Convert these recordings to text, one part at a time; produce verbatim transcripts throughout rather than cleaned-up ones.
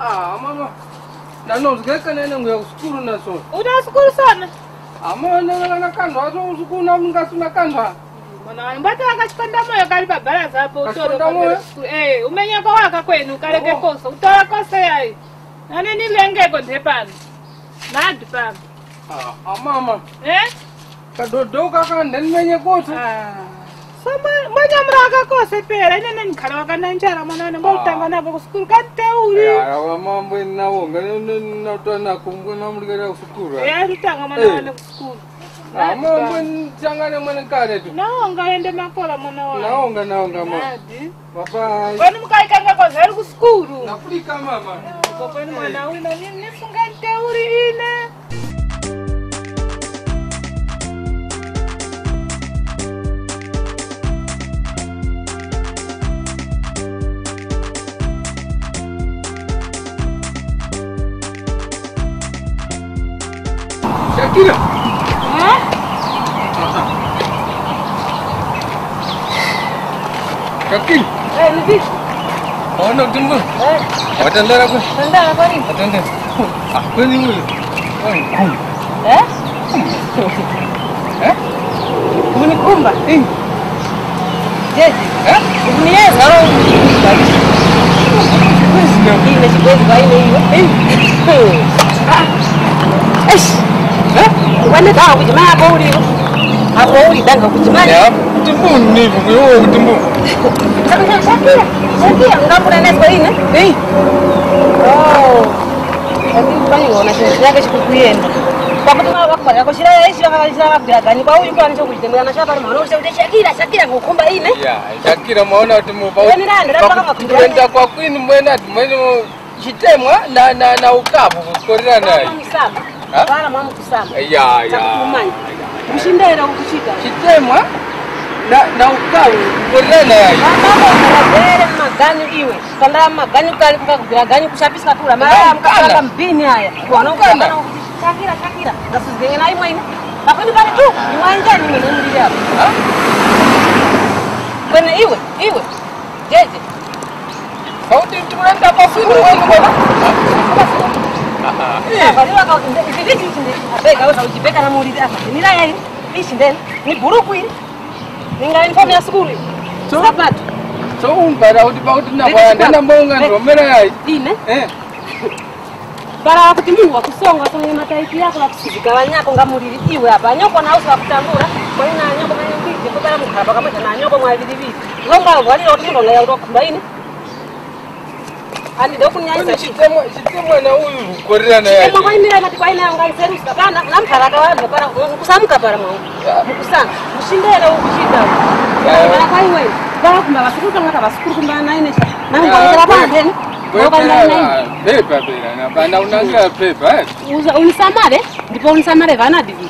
Ah, mama. Ndanozgeka nene nguya ku sukulu na sono. Uta sukulu sono? Ah, mama, nene kana kandwa, so ku sukulu na mnga sina kandwa. Mwana wangu, mbata akachipanda moyo kali pa baraza apo, utoro Kachipanda moyo? Ku sukulu. Eh, umenyeko waka kwenu, ukareke Oh. Koso, utora koso yayi. Nane nilengeko nde pano. Nadi pano. Ah, ah, mama. Eh? Kadodoka ka ndanimenye kotha. Ah. So mwe-, mwenye muraka kose pera, ine neni nkhala wakana njara mwana wane, mbo Ah. Utanga nako ku sukulu, kanteuli. Ya, wa mambo nawo, ngane na utana kumwe na mulikira ku sukulu. Ya, utanga mwana Eh. Wane ku sukulu. Ah, Nadi mambo pano. Ntangane mwana kale tu. Nawo ngayende makola mwana wane. Nawo nga, nawo nga mama. Nadi. Bye-bye. Kwani mukayikanga kwa zali ku sukulu? Ndapulika mama. Ko kwani mwana wina ni, nifunga nteuli ine. Shakira. Eh? Shakira. Eh, ni vipi? Waona utumbo? Eh. Watandara kwe? Tandara kwa nini? Watandara. Ah, kwani wewe? Wewe mkuu. Eh? Eh? Unikumba? Eh. Jeje. Eh? Ukuniyeza au unikumba? Chibwezi ndio. Ine chibwezi kwa ine iyo. Eh. Ah. Eish. Eh? Wane dawa kujimaya hapo uli. Hapo uli danga kujimaya. Ya, kuti mbuni nivu, kuyo kuti mbuni. Shakira, Shakira, ngambura neso ine. Eh. Oh. Ati panying'ona chinthu chake chikukuyenda. Pakuti mwa wakufanya kuchira ichi wakachira kabira gani kwa uyu kwani chokuchitembera na chapali mwana uche kuti Shakira, Shakira kukhumba ine. Ya, Shakira mwaona kuti mu pa Weni nani, ramba kama kuti kuchitembera kwa kwini mwena ati mwene chitemwa na na na ukapu kukorera naye. Msamba. Ha? Para mwa mukusamba. Ya, ya. Chakumanya. Mushindera ukuchita. Chitemwa na na ukapu kukorera naye. Mama, mama, magani iwe. Kandala maganyu kali kukagwira ganyu kushapiska kula. Mara mukakanga mbini aya. Kuwano kukana. Shakira, Shakira. Ngasuzgenge na imwe ine. Kapani pali tu, imwe njani imwe nemulire apo. Ha? Kwene iwe, iwe. Jeje. Sauti tukulenda kwa fini wenu bwana. Bali waka ichi ichi. Abega waka ujibeka na mulire apa. Nira yai. Ichi ndeni. Ni buruku ili. Ninga uniform ya sukulu. So? Sapato. So umbara kuti pakuti na Ndeti bwana sapato. Ndana mbonga Eh. Ndomera yayi. Ine? Eh. Bara kuti munhu wakusonga songe mataiki yako wakusizika wanyako ngamuliri iwe apa nyoko na usi wakutambura. Kwa ina nyoko mwenye mbije kubara mukhala pakamwe na nyoko mwa vili vili. Lomba wali kuti munhu ngaya kutokumba ine. Ani ndokunyanyisa. Chitemwa, chitemwa na uyu kukorera na yake. Chitemwa kwa imira ngati kwa ina yanga iseruska. Pana, namphara kawandu, para, mukusamuka para mwa. Mukusanga. Mushindere ukuchita. Para kwa iwe. Para kumba basukuru kama ka basukuru kumba na ine. Na ngwa para ndene. Kwa ina. Pepa pera, na banda unangira pepa, eh. Uza, unisamare, ndipo unisamare vana divi.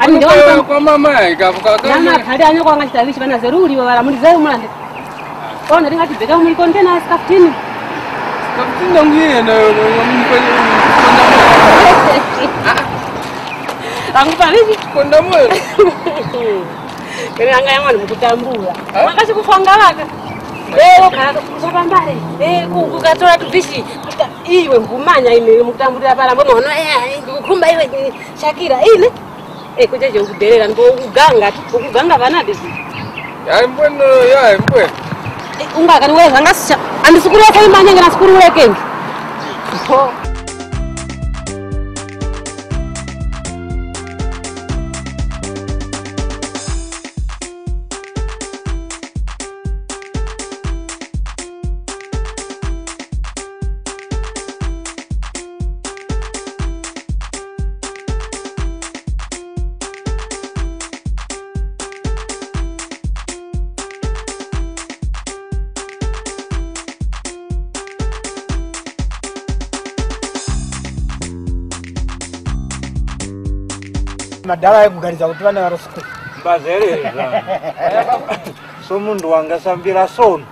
Ani ndio kwa mama yake apo kaka. Mama kali anyo kwanga chitawichi bana zeruri wala muri zeru mulande. Ona tingati beka muri container skafutini. Skafutini ngiye na yo muri kwenda. Angu pa vipi? Konda moyo. Kene anga yamani mukutambula. Wakachi kufanga waka. Leo kaka kusopambale. Eh, ku- kukatola tuvishi. Kuka- Iwe ngumanya ine mukutambulira para mbo maono eh kukhumba iwe Shakira ine. Eh, kujeje ukudelera ngo ukuganga tu, ukuganga vana bizi. Yayi mbwene, yayi mbwene. Eh, ungaka ni wewe zanga sha. Andi sukuru yako imanyenge na sukuru ulekengi. Ho. Madala ayo kuganiza kuti vana varo sukulu. Mbazereza. So mundu wangasambira sono.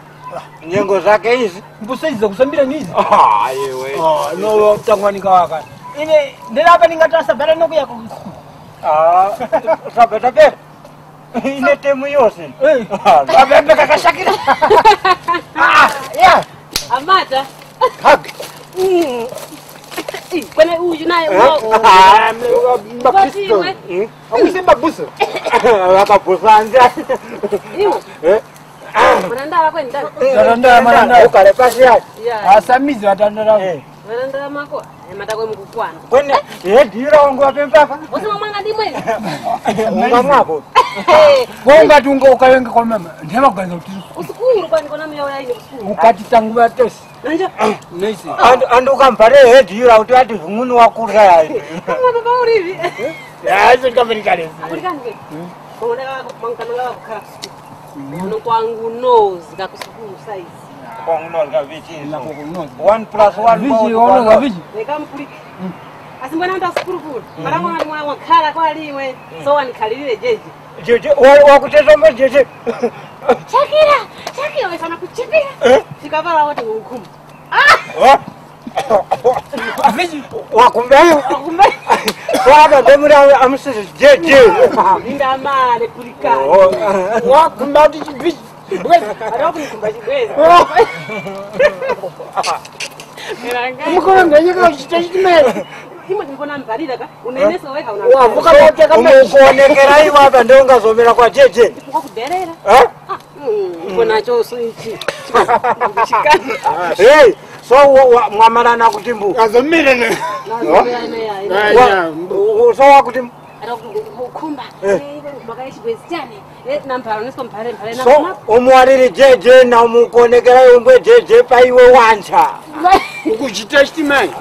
Nyengo zake izi. Mbusa izi zakusambira ni izi? Ah, yewe. Ah, no, tangwanika waka. Ine, ndera apa ningatasa bera no kuya ku sukulu. Ah, sabeta pera. Ine temu yose. Eh. Ah, abebe kakashakira. Ah, yeah. Amata. Hag. Mm. Ih, bwana uyu naye uwo. Ah, mbabusa. Iwe. Mm. Akusi mbabusa. Wakabusa nja. Iwe. Eh? Mwanandala kweni ndani? Mwanandala, mwanandala. Ukale pasi yake. Ya. Asamizi watandala. Eh. Mwanandala mako. Eh, matakwe mukukwana. Kwene, eh, dira wangu wapemba apa. Usi mwanga ndimwe. Unga mwako. Konga tungo ukayenge kwa mama. Ndema kuganza kuti. Usukuru kwani kona myoyo ine usukuru. Ukati tangu batesi. Nanja? Nesi. Andu, andu ukampare head yura kuti ati vung'uni wakurya yali. Kama baba ulivi. Yazi kameni kale. Akurikani ke. Kongona wako mangkana wako khala kusuku. Uno kwangu nozi kakusukuru size. Kwangu nozi kavichi. One plus one. Vichi, ono kavichi. Neka mpulike. Asi mbona anda sukuru kule. Mara mwana mwana wakhala kwa liwe. So wanikhalirire jeje. Jeje, wa, wakutezomba jeje. Shakira, Shakira, wesana kuchipira. Eh? Chikapala wote ukhuma. Ah! Wa? Wakumbayo. Wakumbayo. Waba ndemuri amusiri jeje. Ndamale kulikana. Oh. Wakumba kuti chibisi. Chibwezi. Ari wakunikumba chibwezi. Mukolo nganyika kuchita chitimere. Imwe ndikona mbarira ka. Uneneso weka una. Wavuka moto kama. Umukuonekera iwe apa ndio ungazomera kwa jeje. Ndikukuderera. Eh? Ah, mm, uko nacho so ichi. Hey, so wa, wa, mwamalana kuti mbu. Azomere ne. Nazomera ne ya. Wa, u, so wakuti mbu. Ara kukhumba. Eh. Eh, iwe makaye chibwezi chane. Eh, nampara nesko mpare mpare na. So umwariri jeje na umukonekera yombwe jeje pa iwe wancha. Ukuchita chitimani.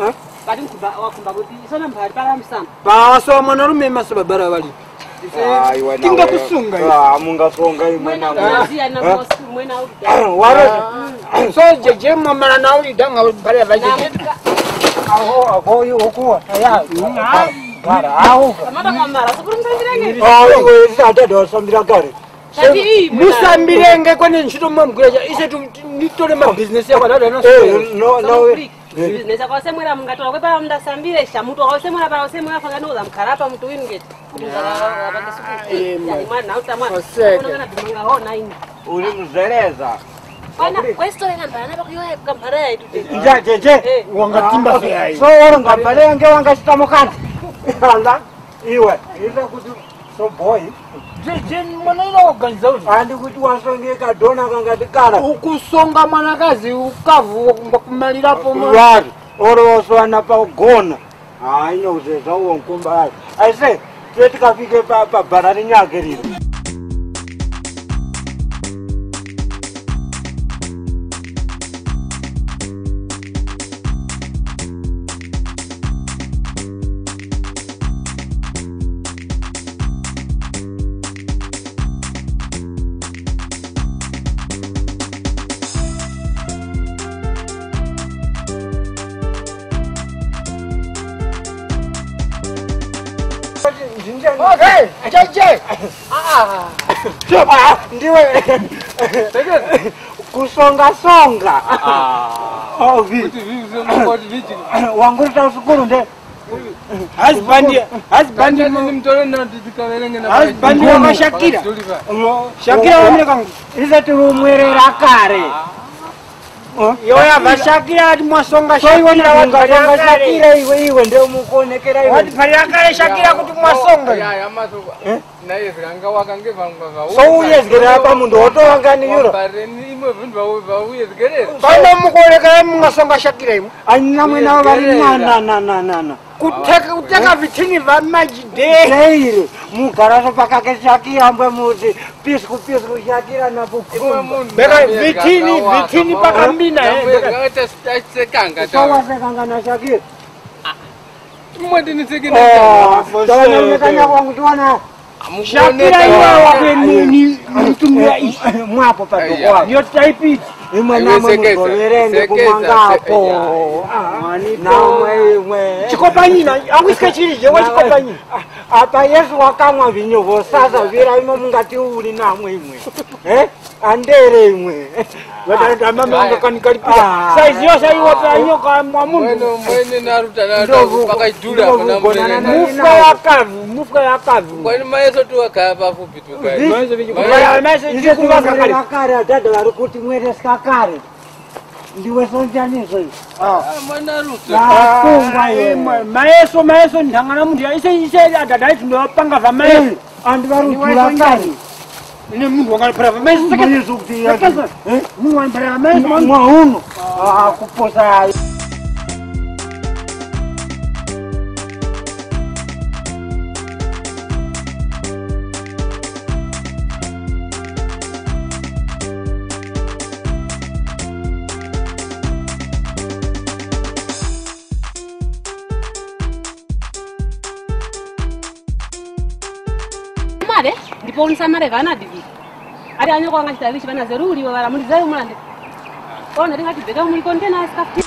Kati nkhumba wakhumba kuti isona mphari pala msamba. Paso mwanarume maso babara bali. Tinga kusunga. Ah, mungasonga imwe. Mwena mwaziya na mosku mwena uda. Waro. So jeje mwamara na uli danga bali bajeje. Aho aho yo okuwa. Ya. Mara aho. Amata kwa mara sukuru mtangirenge. Ah, iwe sata do sambira kare. Kati iyi musambirenge kwene ntchito mwamgweja ise tu nitole ma business ya kwadada no. Eh, no no. Business kwa semwera mungatora kwe pala mndasambire shamuto kwa semwera pala semwera fanga no zamkharapa mtu winu ngeti. Uli mzereza. Bwana, kwesitore nambala napa kuyoya kukampara yayi tute. Nja jeje. Eh. Wangatimba se yayi. So oro ngambale nge wangachitamo kanti. Anda iwe. Iza kuti so boy. Jeje mwana ilo waganiza kuti. Andi kuti wasongeka dona kangati kala. Ukusonga mwanakazi ukavu wakumalirapo mwana. Wari oro waswana pa ugona. Ah, ino uzeza uwo nkumba ayi. Aise, twe tikafike pa, pa bhara linyakhe lino. Hey, J J. Ah, ndiwe kusonga songa. Ah. Ovi. Wanguruta usukuru nde. Husband, husband, husband wa Shakira. Shakira wamile kangu. Ize tulumwerera kare. Yoya va Shakira ati mwasonga Shakira wati pali akale. Shakira iwe iwe ndio mukuonekera iwe. Wati pali akale Shakira kuti mwasonga. Ya ya maso. Eh? Naye zikanga wakange vangwa va. So uye zikera pa mundu oto wangani yuro. Bare ni imwe vindu va va uye zikerera. Pano mukuonekera mungasonga Shakira imwe. Anyina mwena vari na na na na na. Kuteka kuteka vitini va maji de. Deire mugaraso pakake Shakira mbwe muti. Pisku pisku Shakira na kukhumba. Beka vitini vitini pakambina eh. Beka. Sekanga tawa sekanga na Shakira. Mwe ndini sekina. Oh, tawa na mekanya kwangu tuwana. Shakira iwe wakwenini mtumira ishi. Mwapo pa doko wako. Yo type it. Imwe namwe mugoverenge kumangapo. Namwe imwe. Chikopanyina, akwisika chilije wa chikopanyina. Apa Yesu wakamwa vinyo vosasa vira imo mungati uli namwe imwe. Eh? Andere imwe. Wadada mama wanga kani kalipa. Size yose iwo pa nyoka mwa mundu. Mwene mwene naruta naruta pakajula kuna mwenene. Mufwa yakavu, mufwa yakavu. Kwani mayeso tu akaya pafupi tu kaya. Mayeso viji kubaya mayeso viji kubasa kale. Kare dada vari kuti mwere skakare. Ndiwe sonjanizo iwe. Ah. Ah, mwana Ruto. Ah, kungwa iwe. Eh, ma-, mayeso, mayeso, nthangana munthu ya ise, ise, adada itu ndo panga va mayeso. Eh, andi varujula kani. Ine munthu wangaliphera va mayeso. Mayeso kuti ya. Eh? Munthu wangaliphera va mayeso, mwa uno. Ah, kuposa. Mare, ndipo unisamare vana divi. Ari anyoko angachita vichi vana zeruri wa vara muri zeru mulande. Ona ringati beka muri container sikafuti.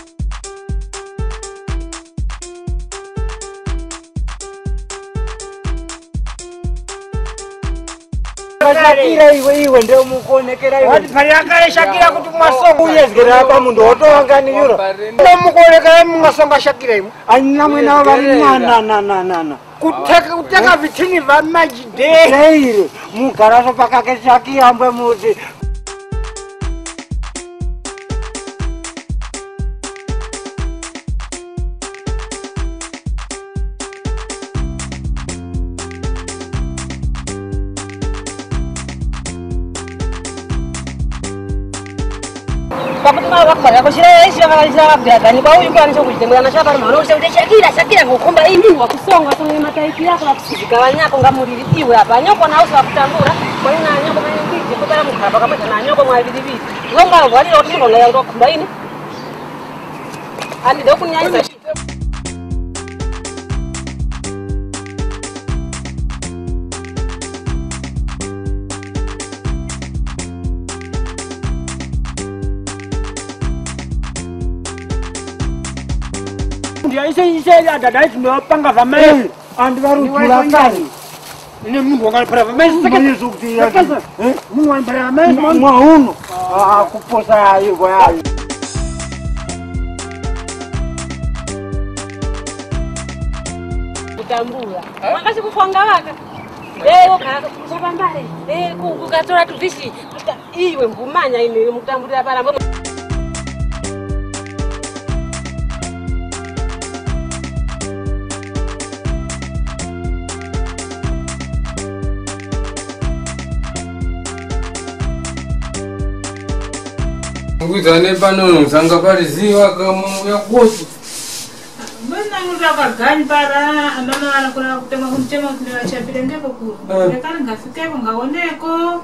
Shakira iwe, iwe nde umukuonekera iwe. Wati pali akale Shakira kuti mwaso kuyezgera apa mundu otowa ngani yuro. Nde mukuonekera imwe mwasonga Shakira imwe. Anyina mwena vari na, na, na, na, na. Kuteka, kuteka vithini va maji de. Daily, mugaraso pakake Shakira mbwe muti. Pakuti mawe ŵakubala kuchira ichi ŵakachira ŵabwira gani kwa uyu kwa ncho kuchitengera na chapa mwana uche kuti Shakira, Shakira kukhumba iyi. Ndi wakusonga songe mataiki yako la kusizika wanyako ngamuliri iwe apa nyoko na uso wakutambura. Kwa ina nyoko mwenye mbiji kubala mukhala pakamwe na nyoko mwa bibiri. Longa waliro kuti longa yango kukhumba ine. Ani ndo kunyanyiza. Ndiye ise, ise, adada ise ndo panga va mayeso. Eh, andi varujula kani. Ine munthu wangaliphera va mayeso. Mayeso kuti ya. Eh? Munthu wangaliphera va mayeso, mwa uno. Ah, kuposa yayo, yayo. Kutambula. Makashi kukwanga waka. Lero kala kuchapa mbale. Eh, ku-, kukatora tuvishi. Kuta-, iwe mbumanya ine mukutambulira para mbwe. Ngwizane pano nozanga pali ziwa kamu ya kosi. Mbona mutu akagani para, amama ŵana kuna kutema kumchema kuti ŵachapire ngepo ku. Eh. Lekani ngafikepo ngawoneko.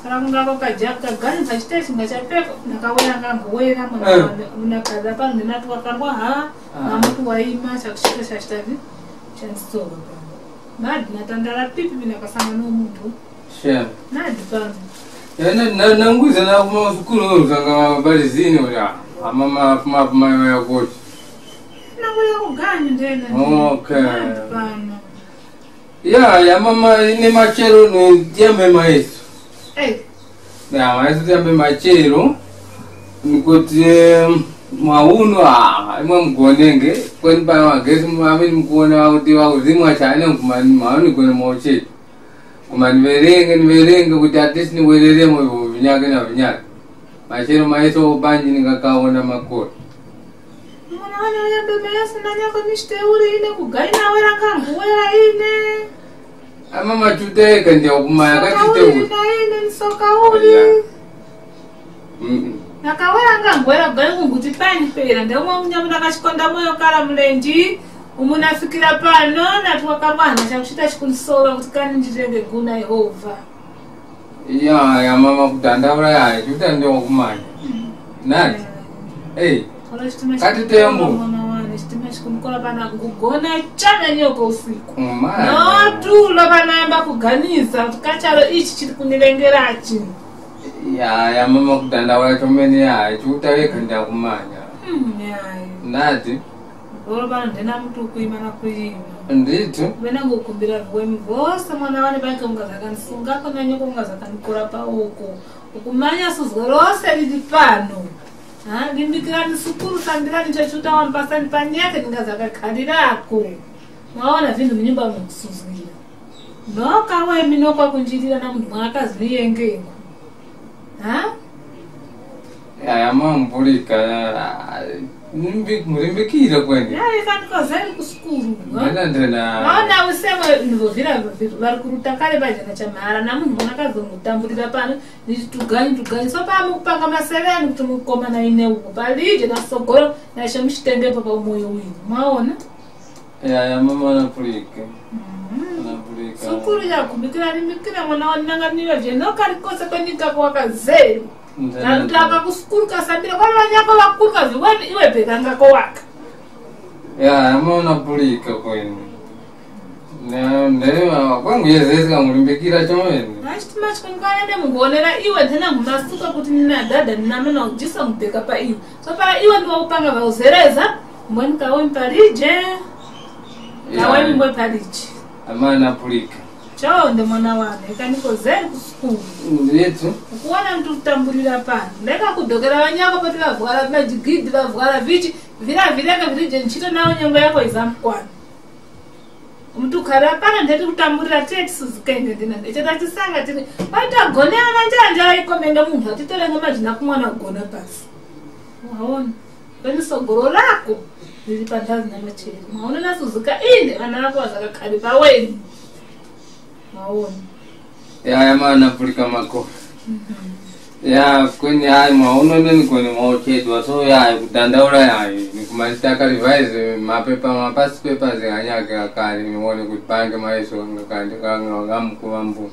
Para kungako kaja kagani pa chiteshi ngachapeko, nakawera nganguwera mwana. Eh. Wane, unakaza pano ndinatu wakarwa ha, ah, na mutu waima, chakuchita chachitavi, chandisowa pano. Nadi natandala pipi vinakasanga no munthu. Sure. Nadi pano. Ene na, nangwiza na kuma sukulu uzanga bali zini uli, ah, amama afuma afuma yo yakoti. Nangu ya kuganyu ndena. Okay. Nadi pano. Ya, ya mama ine machero ni yambe maestro. Eh. Ya, maestro yambe machero. Nikuti, em, mwa uno, ah, imwe mgonenge, kweni pa magezi mwamini mkuona kuti wakuzimwa chane nkumani maoni kweni mochete. Kuma niŵerenge, niŵerenge kuti at least niwereremo ivyo vinyake na vinyake. Machero mayeso panji ningakawona makora. Mwana wane uyambe mayeso na nyoko nishite uli ine kugaina wera nganguwera ine. Ama machuta eka ndi akumaya. Soka kachite uli uli. Na ine nsoka uli. Aya. Mm-mm. Nakawera nga ngwera gani kunguti pani pera, nde umwe munyamuna kachikonda moyo kara mlenji, umu nafikira pano, nati wakamana chakuchita chikundisora kuti kani nditenge guna Yehova. Iya, ya mama kudandaula ya, chuta ndio kumanya. Mm. Nati? Eh. Hey. Ora chitima kati chikumukora tembo. Mwana wane, chitima chikumukora pana kugona chana nyoko usiku. Umana. No, tulo panayamba kuganiza kuti kacharo ichi chiri kunilengerachi. Ya, ya mama kudandaula chomene ya, chikuta weka ndakumanya. Mm, yayi. Nati? Lolo pano ndina mutu kuima na kuima. Ndithu. Wena ngukumbira viweme vose mwana wane paike ungazakanisunga ko na nyoko ungazakanikora pauko. Ukumanya suzgo lose lili pano. Ha, limbikirani sukuru, sambirani icho Chiuta wampasani panyakhe ningazakakhalirako. Mwaona vinthu munyumba mukusuzgira. Noka wemi nokwa kunjirira na munthu mwakazi ni yengengo. Ha? Aya, mwamupulika, ah, mbi-, mulimbikire kweni. Yawe, kandikozeni ku sukulu, no? Ndena, ndena. Maona useme ndivyo vira vari kuruta kale paja na chamahara, na munthu mwanakazi mutambulira pano, niti tugani, tugani. So pa mukupanga maseleni kuti mukoma na ine uko. Palije na sogolo, na ishe muchitendepo pa umoyo winu. Mwaona? Yaya, mama anapulika. Mhm. Anapulika. Sukulu ya kumbikira limbikira mwana wa nanga niwe vye no kali kose kwenika kwa kazeri. Ndana. Nalutaka ku sukulu kasambira kwa manyako wakuka viweni iwe pekanga ko waka. Yaya, mama anapulika kweni. Na, ndewa, kwangu yezezi kamulimbikira chomene. Mashiti mashiko nkayende mungonera iwe nthena nkhumasuka kuti nina dada nina mwana ujisa mubeka pa iwe. So para iwe ndiwo upanga vauzereza, mbweni kawe mpalije. Kawe mbwe palije. Amana pulika. Chonde mwana wane, eka niko zeni ku sukulu. Ndithu. Ukuwona mtu kutambulira pano. Ndeka kudokera wanyako pati vavwara majigidi, vavwara vichi, vira vireka virije nchito nawo nyengo yako izamkwana. Umutukhala pano ndeti kutambulira teti suzikenge ndina. Icho tatisanga tini, patagonera na njanja ikomenge munthu atiterenge majina kumwana kugona pasi. Waona? Kweni sogolo lako lili panthazi na machero. Mwaona nasuzika ine, ana ako azakakhali paweni. Mwaona? Yaya, mana pulika makora. Ya, kweni ayi, mwa uno neni kweni mwaochedwa, so yayi, kudandaula yayi, nikumachita ka revise mapepa, ma past papers ghanyakhe ghakale, niwone kuti pange mayeso ngakandi ngamkuŵa mbu.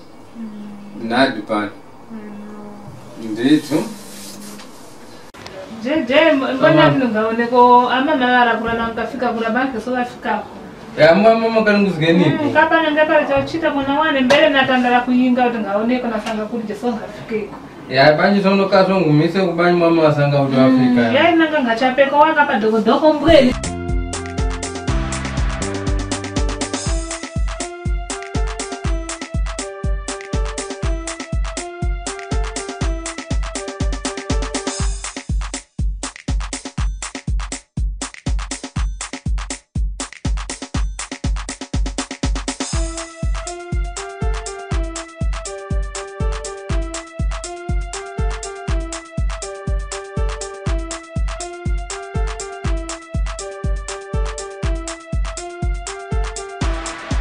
Nadi pano. Ndithu. Jeje, mbona vino ngaoneko, ama mawara kura na mkafika kura banke, so ghafikapo. Ya, mwa mama kalunguzgeniko. Mm, kapana ndapali chauchita mwana wane, mbere natandala kuyinga kuti ngaoneko nasanga kuti Jesu ngafikeko. Ya, panji sono kaso ngumise kubanyi mama wasanga kuti wafika. Mm, ya, nanga ngachapeko waka pa dokodoko mbweni.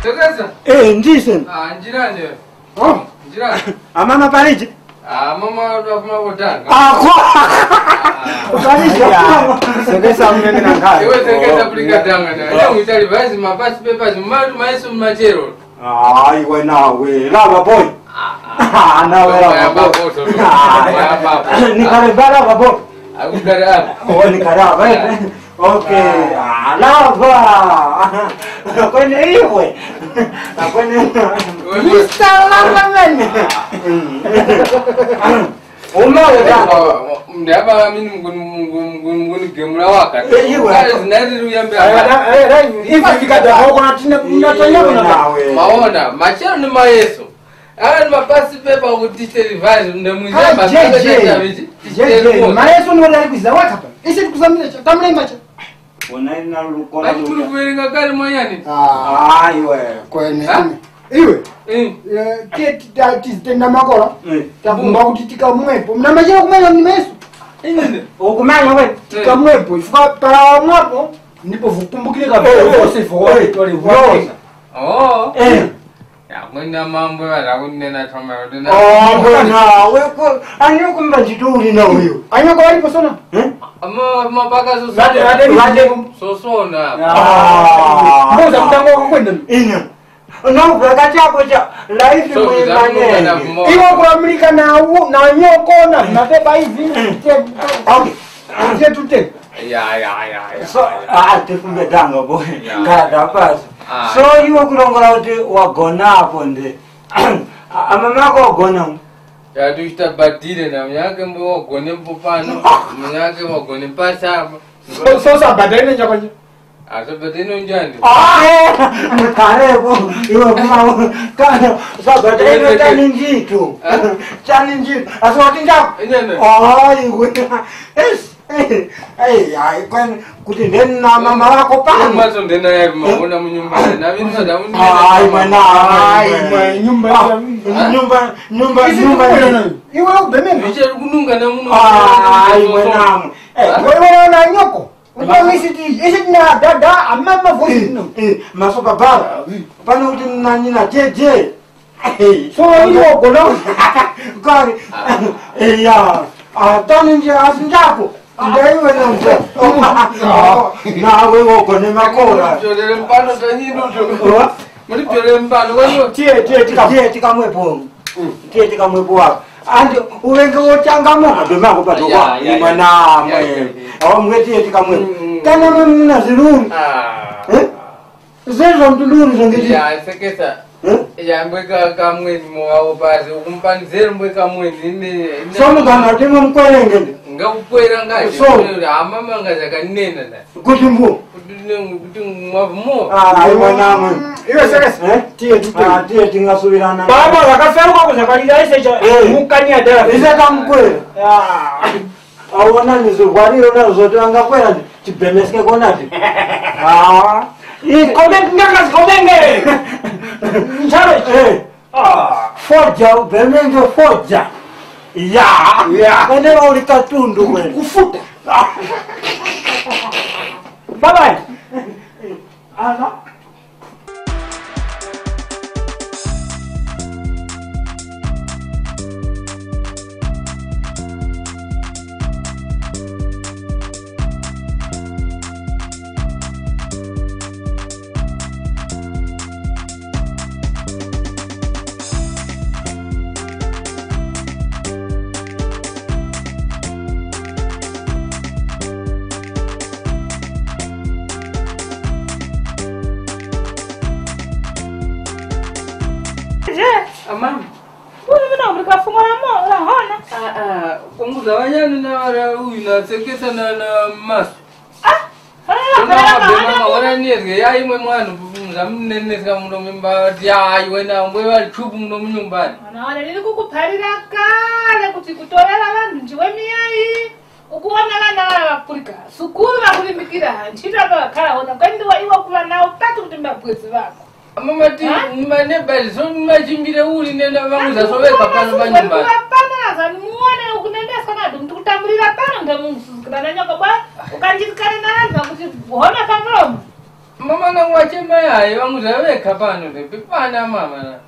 Tegeza. Eh, ndise. Ah, njirani. Oh. Njira. Amama paliji? Ah, mama, tunafuna kutanga. Ako. Paliji. Sekesa mnene na nkhayi. Iwe sekesa pulika tanga na. Ya mwitali vazi mapasi pepa zimatu maiso machero. Ah, iwe nawe. Lava boy. Ah, nawe lava boy. Nikale bala lava boy. Akukara. Oh, nikara. Okay. Ah, lava. Kwene iwe. Kwene. Mister Lava mene. Umawe da. Ndaba mini mguni mguni mguni gemula waka. Eh, iwe. Kale zinari luyambe. Ife fikada hoko na tina na tanya kuna. Maona, machero ni mayeso. Ala ni mapasi pepa kuti tite revise nde mwizamba. Jeje. Jeje. Mayeso ni wali kwiza wakapa. Isi tukuzamira cha tamlemba cha. Bona ina lukona. Ati kuli kuwerenga kale mwanyani. Ah, iwe. Kwene. Iwe. Eh. Tizitenda makora. Takumba kuti tikamwepo. Mna machira kumanya ni meso. Inene. Okumanya we. Tikamwepo. Ifuka para mwapo ndipo vukumbukire ka. Vose vose. Oh. Eh. Ya, mwina mambo yala kunena thoma yodena. Oh, mbona, weko, anyo kumba ntchito uli na uyo. Anyo kwa alipo sona? Eh? Ama, mapaka so. Vade, vade, vade. So sona. Ah. Mboza mtango wako kwenda. Ina. No, wakati hapo cha life so, mwimane. Iwo kuamulika na u, na nyoko na, na pepa hivi. Okay. Nje tute. Ya, ya, ya, ya. So, ah, tikumbe tango boy. Ya. Ngada pasi. Ah. So, iwe kulongola kuti wagona apo nde. Amamako wagona. Ya, tuchita badire na mnyake mbo wagone mpo pano. Mnyake wagone mpasa apo. So, so, so, badire ne njakwanje. Asa badire no njandi. Ah, mkarepo. Iwe kuma, kana, so, badire no challenge tu. Challenge. Asa watinja. Enyene. Oh, iwe. Yes. Eh, eh, ai, kwani kuti ndeni na mama wako pano? Maso ndena yapi maona mu nyumba na vinza da mu. Ai mwana, ai mwana, nyumba ya nyumba, nyumba, nyumba. Iwe ubememe. Iche kununga na muno. Ai mwana. Eh, wewe na nyoko. Unaona isi ti, isi tina dada, amama voice no. Eh, masopa bara. Pano kuti na nyina jeje. So, ili wogono. Kari. Eh, ya. Ah, tani nje asinjako. Ndaiwe na mzee. Na wewe wogone makora. Jolele mpano tanyindo jo. Muri jolele mpano, wano. Tie, tie, tika, tie, tika mwepo. Tiye tikamwepo wako. Andi uŵenge wochangamuka, domako padoka. Ya, ya, ya. Mwanamwe. Ya, ya, ya. Awa mwe tiye tikamwepo. Mm, mm. Kana mwe muna zilungu. Ah. Eh? Zezo ndululu zongeti. Ya, sekesa. Eh? Ya, mbwe ka, kamweni mo awo pasi. Ukumpanzero mbwe kamweni. Ine, ine. Somu kana timwe mkwerenge ndi. Ngakukwera ngazi. So. Amama ngazi akanena na. Kuti mbu. Kuti ne, kuti mwavumo. Ah, ayi mwanamwe. Iwe sekesa. Eh? Tiye tute. Ah, tiye tingasuwirana. Baba wakaferuka kuzakalira ise cha. Eh. Mukanya dala. Ise tamkwera. Ah. Awona ni zivwariro na zote angakwera chibemeske konati. Ah. I comment ngaka zikomenge. Ntchalo. Eh. Ah, foja, ubemenge foja. Ya. Ya. Kwenera uli katundu kwene. Kufuta. Bye bye. Ana. Je, amama. Uli muna uli kafumo la mo la hona. Ah, ah, kunguza wanyani na wala uyu na sekesa na, na maso. Ah, ah, kona ah, wabe ah, mama ah, wala niyezge ya imwe mwana mzamuneneska muno mimba ya iwe na mbwe wali chupu muno munyumbani. Mwana wale lili kukuphalira kale kuti kutorera ŵanthu njiwe miyayi. Ukuwona ŵana ŵa ŵapulika sukulu ŵakulimbikira ntchito apa ŵakhala wona kwendi wa iwe kuŵa nawo pati kuti mbabwezi ŵako. Amamati ha? Mane bali so machimbire uli nenda vangu zasoveka pano pa nyumba. Pano aza nimuone ukunendesa nadi kuti kutambulira pano nge mumusuzikira na nyoko bwa ukanjirikane na vanhu vakuti kuhona pa mlomo. Mama nangu wachema yayi, ŵanguza ŵekha pano pepe pana mama na.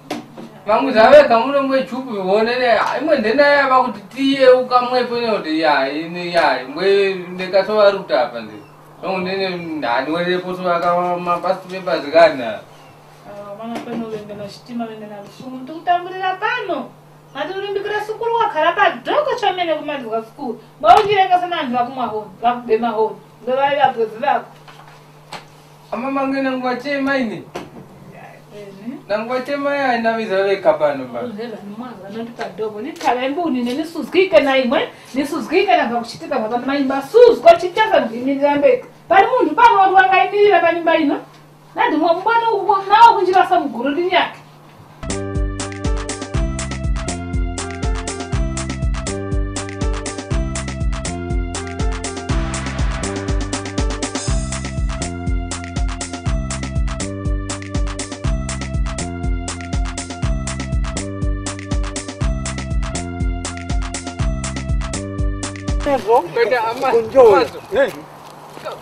Ŵanguza ŵekha muno mwe chupu wonene, ah, imwe ndena ya ŵakuti tiye ukamwepo ine kuti yayi, ine yayi, mbwe ndekasowa ruta apa ndi. Nongo ndene ndani werepo so aka mapasi pepa zikana. Ah, mama pano wenga na chitima wenga na lusumu, ndikutambulira pano. Ngati ulimbikira sukulu wakhala padoko chomene kumalizika sukulu. Bwa unjirengesa na anthu ŵakumwa honi, ŵakubema honi. Mbe ŵali ŵabwezi ŵako. Amama ngena ngwachema ine. Eni. Na ngwachema ya nawiza weka pano pa. Hela ni mwana anati padoko. Ni khala mbuni ne nisuzgike na imwe, nisuzgike na pakuchitika pa maimba suzgo chichaka ndimilira mbeka. Pali munthu pano wali wangaimilira pa nyumba ino. Nandi mwa mbwana uko nawo kunjira sa muguru linyake. Tezo. Kwenda ama-, kunjoi. Amazo. Eh.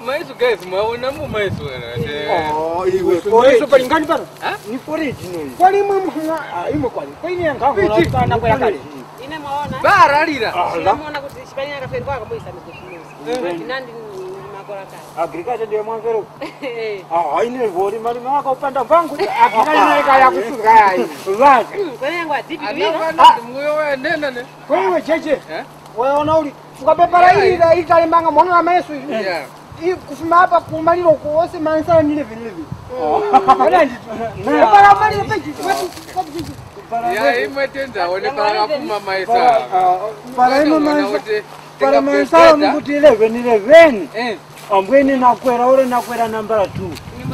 Maiso guys, mwaona mu maiso ena. Oh, iwe. Maiso pali ngani pano? Ha? Ni foreign ino. Kwali imwe mwa, ah, imwe kwali. Kwa ine yangango na kana kwa yakali. Ine mwaona? Bara lira. Ah, ine mwaona kuti chipani yakapendwa akamoisa mikosi. Eh. Nandi ni makora kali. Agriculture ndiye mwamvero. Eh. Ah, ine vori mali maka upanda vangu. Agriculture ine kaya kusuka yayi. Right. Hmm, kwa yangu adipi. Ana vana muyo wa nena ne. Kwa iwe jeje. Eh? Wewe ona uli ukapepara ili la ikale manga mwana wa Yesu. Yeah. I kufuma apa kumaliro kuwose mansala ni eleven eleven. Ona ndi. Kupara maliro peji. Ya imwe tenda one para kuma maisa. Para ino maisa. Para maisa mukuti eleven eleven. Eh. Ambweni nakwera ore nakwera nambala two.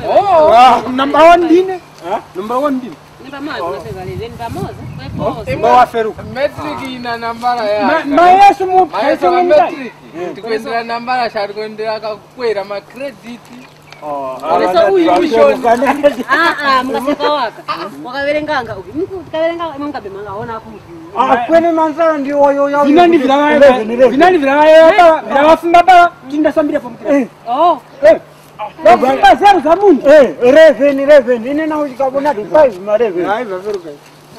Oh, number one ndine. Ha? Number one ndine. Pamoza, maseva leveni pamoza. Kwepoza. Imwe waferuka. Matric ina nambala ya. Ma-, ma Yesu mu Mayeso ka matric. Tikuendera nambala sha tikuendera kakukwera ma credit. Oh, Aleso uyu, uyu. Ah, ah, mukaseka waka. Wakaverenganga uyu. Mukaverenga imwe ngabe mangaona kuti. Ah, kwene manzara ndi oyo ya. Vinani vila eleven, eleven. Vinani vila eleven, vila wafumba bala, tinda sambira pa mukira. Eh. Oh. Eh. Wafumba zero za munhu. Eh, eleven, eleven. Ine na uchikabona five ma eleven. Hayi, vaveruka.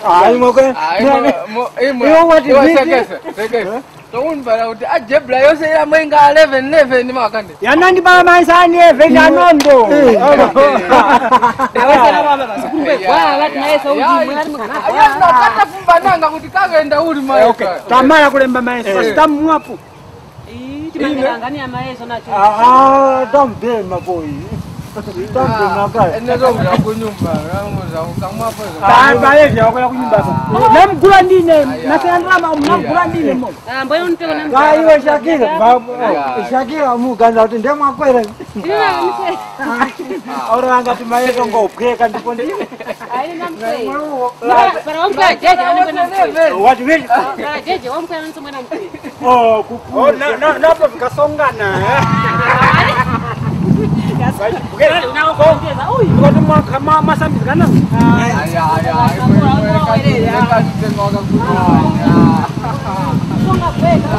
Hayi, mokwe. Hayi, mo, mo, imwe. Iwo wati iwe viti? Sekesa, sekesa. Toun bala kuti ajebla yose ya mwenga eleven, eleven makande. Yanandi bala maisa ani eleven anondo. Eh. Awese na baba basi. Kumbe kwa lati na Yesu uji mwana mwana. Ayo na kata fumba nanga kuti kagenda uli maisa. Okay. Tamara kulemba maisa. Eh. Sitamu mwapo. Ii, timangeranga ni amayeso nacho. Ah, ah, don't be my boy. Don't be my guy. Ene zo kuya kunyumba, rangu za kukamwa po. Ba, ba, yevya wakuya kunyumba ko. Namgula ndine, nasiyandira ma, namgula ndine mo. Ah, mboyo nteko na. Ba, iwe Shakira, ba, Shakira muganda kuti ndemwakwera. Ora anga timayeso ngophweka ndipo ndi. Ayi namse. Para wamkwe jeje, ani kwena mkwe. What will? Para jeje, wamkwe ani somwe na mkwe. Oh, kuku. Oh, na, na, napo vikasongana, eh? Kale, unawo kuongeza, uyu. Ngati mwa-, ma-, masambizgana? Aya, aya, aya. Songa kweka.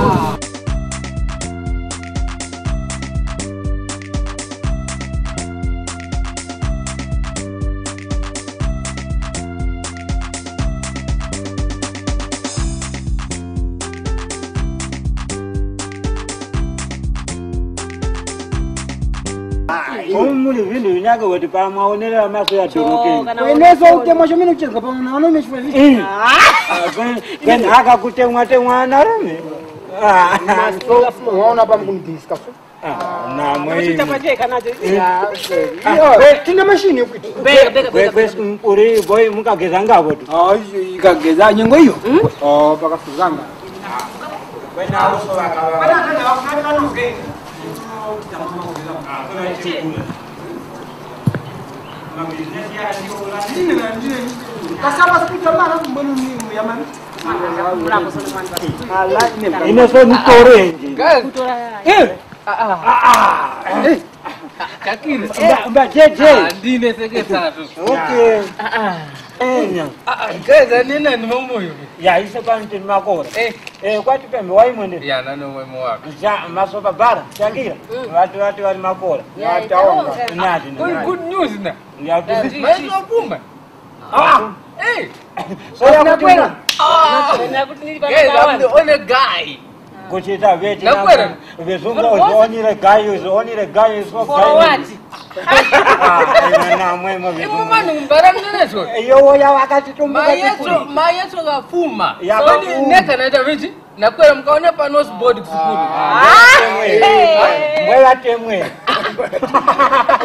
Umu muli vintu vinyake kuti pamwaonerera maso ya doroke. Kwenezo utemwa chomene uchezga pamwe na wanaume chifukwa vipi? Eh. Ah, kwen-, kwen haka kutemwa temwa na wanaume. Ah. Maso, mwaona pa mkunigiriska so. Ah, namwe. Chita pacheka nacho. Eh. Ya, okay. Ah, iyo, we, tina mashini yokuti. Beka, beka, beka, beka. Uri boy mukageza ngabo tu. Ah, iyo ikageza nyengo iyo. Hmm? Oh, pakafuzanga. Kwena uso wakawa. Kasaba sikuta mara kumbonu ni yamani. Ine so nitore. Guys. Eh. Ah, ah. Eh. Kakiri. Mba, mba, J J. Ah, ndine sekesa tu. Okay. Ah, ah. Eh, nya. Ah, ah, guys, anina ni mamoyo. Ya, ise kwa ntini makora. Eh. Eh, kwati pembe, waimwende? Ya, nani umwemo wako. Ja, maso babara, Shakira. Mm. Wati, wati, wali makora. Ya, wati aonga. Nati, good, nati. Good news na. Ya, good. Maso kuma. Ah! Hey! So, ya kuti kwera? Ah! Hey, I'm the only guy. Kuchita veti. Nakwera. Vezungu, is only the guy, is only the guy, is so guy. For what? Ah, ina na mwemo vezungu. Imu manu mbara mneneso. Iyo woya wakati tumbuka. Mayeso, mayeso gafuma. Ya so, gafuma. Neka na Davidi. Nakwera mukaone pa North Board kusukulu. Ah, temwe. Mbwera temwe.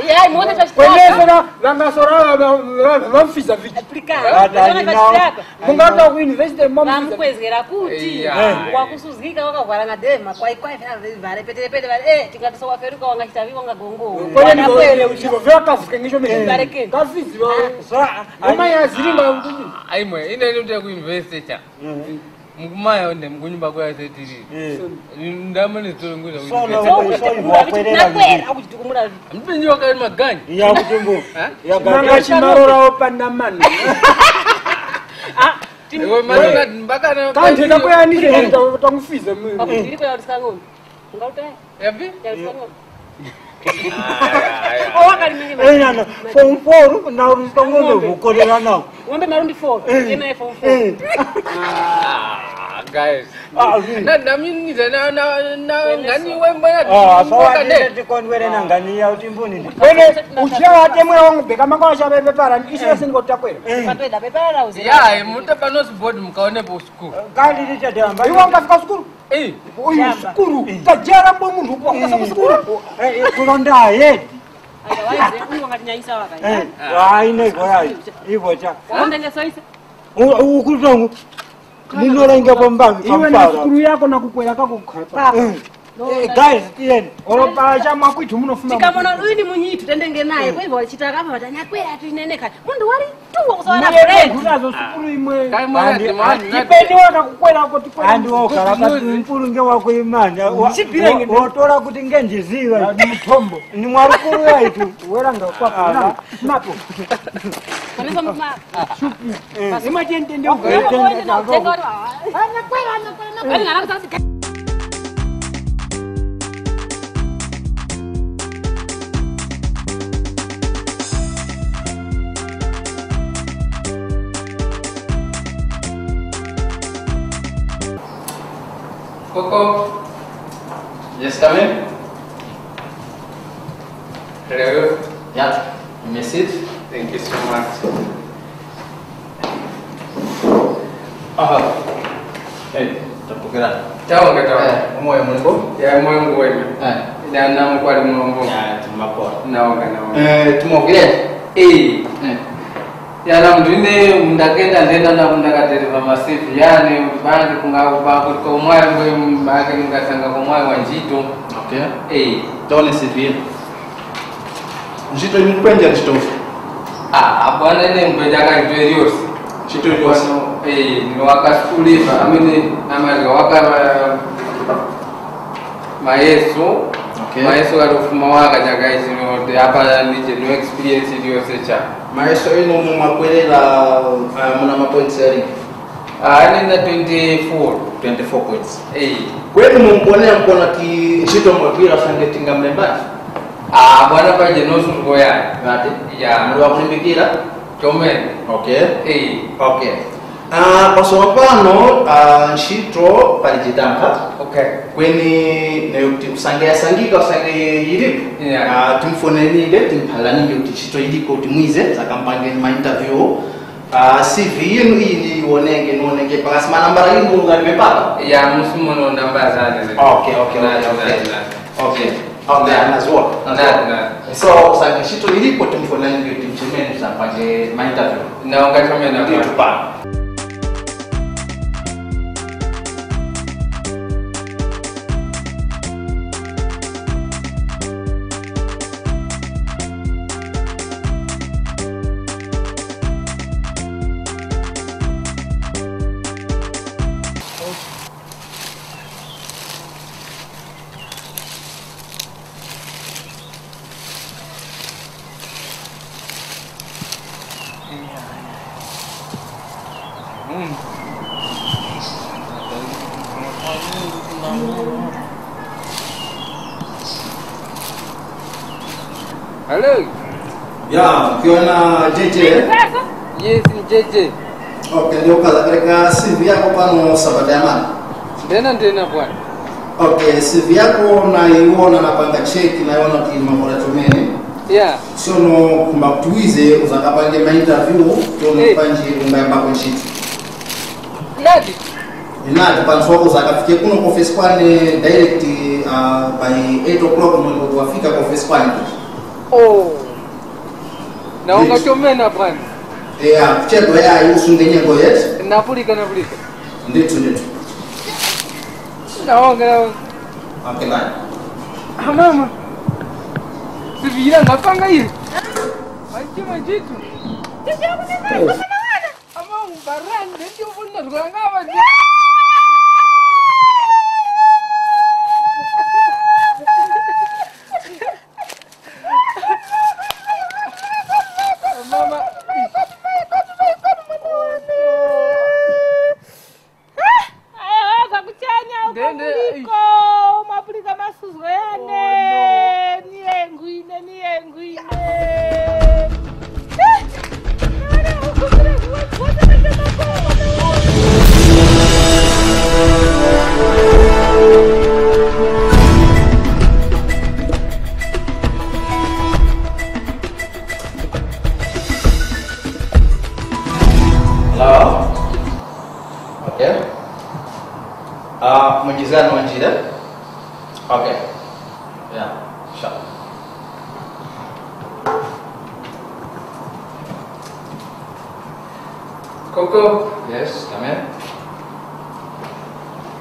Yayi, muone pa chitaka. Kwenese na, vangasora, va, va, va, vamfiza viti. Explica. Muone pa chitaka. Mungata ku university, mwa vamfiza. Vamukwezgera kuti. Iya. Wakusuzgika wakavwara ngadema, kwai, kwai, vya, vya, vale, petere, petere, vale, eh, tingati so waferuka, wangachita vi, wangagongo. Kwenene, vyo kafuke ngicho mene. Vale, ke. Kafizi, va. Sa, uma ya zilimba, kuti. Aimwe, ine ndote ku university cha. Mukumaya nde mukunyumba kwa zetiri. Eh. Ndamene zitolongoza kuti. Sono, sono wakwerera. Nakwera, akuchitukumula. Mpenyi wakali maganyi. Ya kutumbu. Eh? Ya manga gaga. Chimarora opanda mani. Ah, iwe mani mbakana. Kanje takwera nise tamufiza mwe. Pakutiri kwa utisangoni. Ungautaya? Yapi? Ya utisangoni. Oh, wakali mwenye. Eh, yana, form four, na urisongono kukorera nawo. Wambe marundi four, eh, ena form four. Eh. Ah, guys. Ah, na, na mimi na, na, na, ngani wembe na. Ah, so wadine tikondwere na ngani ya utimbuni. Wene, uchiya watemwe wangu beka mako wacha pepe para, ishi yase niko takwera. Eh. Patweda, pepe para uze. Ya, mute pa North Board mukaone po school. Kandi licha damba. Iwe ungafika school? Eh. Uyu sukuru. Eh. Kajara mbo munthu wakasa ku sukuru. Eh, eh, kulonda yedi. Otherwise, uyu wangati nyanyisa waka. Eh, ah, ine goya. Ivo cha. Wonde ngeso isa. U-, u-, ukutongo. Munolenga pambani. Iwe na sukuru yako na kukwera kako kukhapa. Eh. Eh, guys, tiyeni. Olo pa cha mwakwithu munofuna. Tikamona uyu ni munyitu tendenge naye, kwa hivyo wachitaka apa vatanya kwera tuineneka. Mundu wali tuwa kusawana friend. Kunazo sukulu imwe. Kai mwana. Andi, timani, andi, nati. Ipeni waka kukwera kuti kwera. Andi woka la pasi mkulu nge wako imani. Wa- Chipirenge wa- ndi- Wotora kuti nge njiziwa. Andi mthombo. Ni mwarukuru yaitu. Weranga kwa kuna. Mapo. Kanisa mama. Imwe tiyeni tiyende uko. Tenga, tenga, tenga. Coco. Yes, come in. Hello. Yeah, you may sit. Thank you so much. Aha. Hey, tapokera. Taonga, taonga. Eh, umoyo mulipo? Ya, moyo ngwema. Eh. Ina namu kwali mulombo. Ya, timapora. Naonga, naonga. Eh, timogere. Eh. Eh. Ya, na mndine mundakenda ndenda na mundakatereva masivi yani, bandi kunga kupa kuti komwayo mbwe mbake ningasanga komwayo wa ntchito. Okay. Eh. Tone sivi. Ntchito imukwenja ntchito. Ah, bwana ine ngwenja ka ntchito iliyose. Ntchito iliyose. Bwana, eh, ndino wakasukuliva, amene namazga waka mayeso. Okay. Mayeso kali kufuma waka chaka ichi no, apa nije no experience iliyose cha. Mayeso ino mwakwera, uh, muna ma points yali? Ah, nina twenty-four. Twenty-four points. Eh. Kweni mumponera mpona ti ntchito mwagwira usange tingamlembani? Ah, bwana paje nosu tukoyani. Ngati? Ya. Muli wakulimbikira? Chomene. Okay. Eh. Okay. Ah, pasono pano, ah, ntchito pali chitanga. Okay. Kweni nayo kuti usange yasangika, usange yilipo. Yeah. Ah, timfonerenge, timphaliraninge kuti ntchito iliko, kuti mwize, zakampange ma interview. Ah, C V yinu iyi ndiwonenge, niwonenge pakasi manambala yinu ngati pepapa? Ya, musimuno namba zane. Okay, okay, okay, okay. Okay. Okay, anaziwona. Nani, nani. So, usange ntchito ilipo timfonerenge timchemeni tisampanje ma interview. Na ungachomena. Ndiyo pa. Tupana. Hello. Ya, kiona J J? Yes, ni J J. Okay, ndio kaza katika C V yako pano sabata ya mana? Ndena, ndena bwana. Okay, C V yako naiwona, napanga check, naiwona kuti makora chomene. Yeah. Sono kumba kuti wize uzakapange ma interview, tono Eh. Panji ungaembako ntchito. Nati? Inati, panso wako uzakafike kuno ku office kwane direct, uh, by eight o'clock mwengo wafika ku office kwane. Oh. Na Yes. Ungachomena bwana. Yeah, kuchedwa yayi usunge nyengo yeti. Napulika, napulika. Ndithu, ndithu. Naonga, naonga. Okay, bye. Ah, mama. Sivira ngapanga iyo. Machima chitu. Ama umbarande, ndio vunna zgulangava. Mama. Ayo, ova kuchanya uko. Ndende, muliko, mwapulika masuzgo yane. Oh, no. Niye ngwine, niye ngwine. Hello? Okay. Uh, munjizani wanjira? Okay. Yeah, sure. Coco. Yes, come in.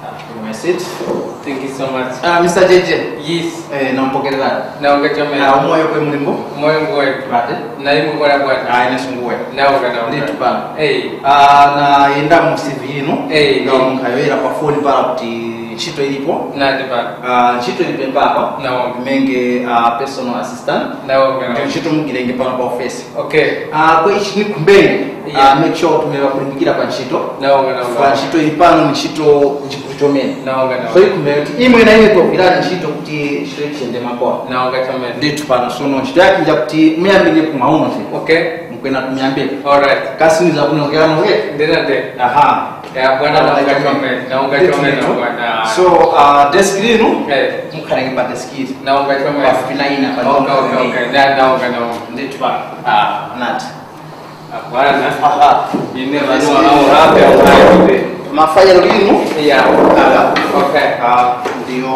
Uh, give me a seat. Thank you so much. Ah, mister J J. Yes. Eh, nampokererani. Naonga chomene. Ah, umoyo kwe mulimbo? Moyo nguwe. Bate? Na imwe ngora bwati. Ah, ine sunguwe. Naonga, naonga. Ndithu pano. Eh. Ah, nayenda mu C V yinu. Eh, eh. Mukhayowoyera pa phone pala kuti ntchito ilipo. Nati pano. Ah, ntchito ili pempapa. Naonga. Menge, ah, personal assistant. Naonga, naonga. Ntchito mugirenge pano pa ofesi. Okay. Ah, kwa ichi ni kumbeni. Yeah. Ah, make sure kuti muli ŵakulimbikira pa ntchito. Naonga, naonga. Chifukwa ntchito ili pano ni ntchito nchikuru chomene. Naonga, naonga. So, ikumbe kuti imwe na ine togwirana ntchito kuti ntchito ichende makora. Naonga chomene. Ndithu pano, sono ntchito yake nja kuti muyambire ku mauno te. Okay. Mukwena kumuyambira. All right. Kasi niza kuno kuyano ke? Ndina de. Aha. Ya, bwana, naonga chomene. Naonga chomene, bwana. So, uh, desk linu, eh, mukhalenge pa desk ili. Naonga chomene. Pafupi na ina pa. Okay, okay, okay. Na, naonga, naonga. Ndithu pano. Ah, nati. Bwana. Aha. Ine vano wanawo rape au rape. Mafayelo linu. Yeah. Ah, okay. Ah, ndiyo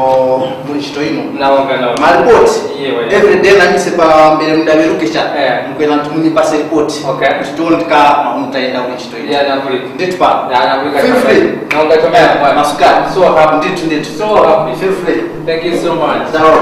muli ntchito ino. Naonga, naonga. Ma report. Iye, we. Every day namise pa mbere mudaweruke cha. Eh. Mukwena kuti munipase report. Okay. Kuti tione ka mutayenda kuli ntchito ino. Yeah, nakuli. Ndithu pa. Yeah, nakuli. Feel free. Naonga chomene. Eh, masukani. So happy. Ndithu, ndithu. So happy. Feel free. Thank you so much. Sawa.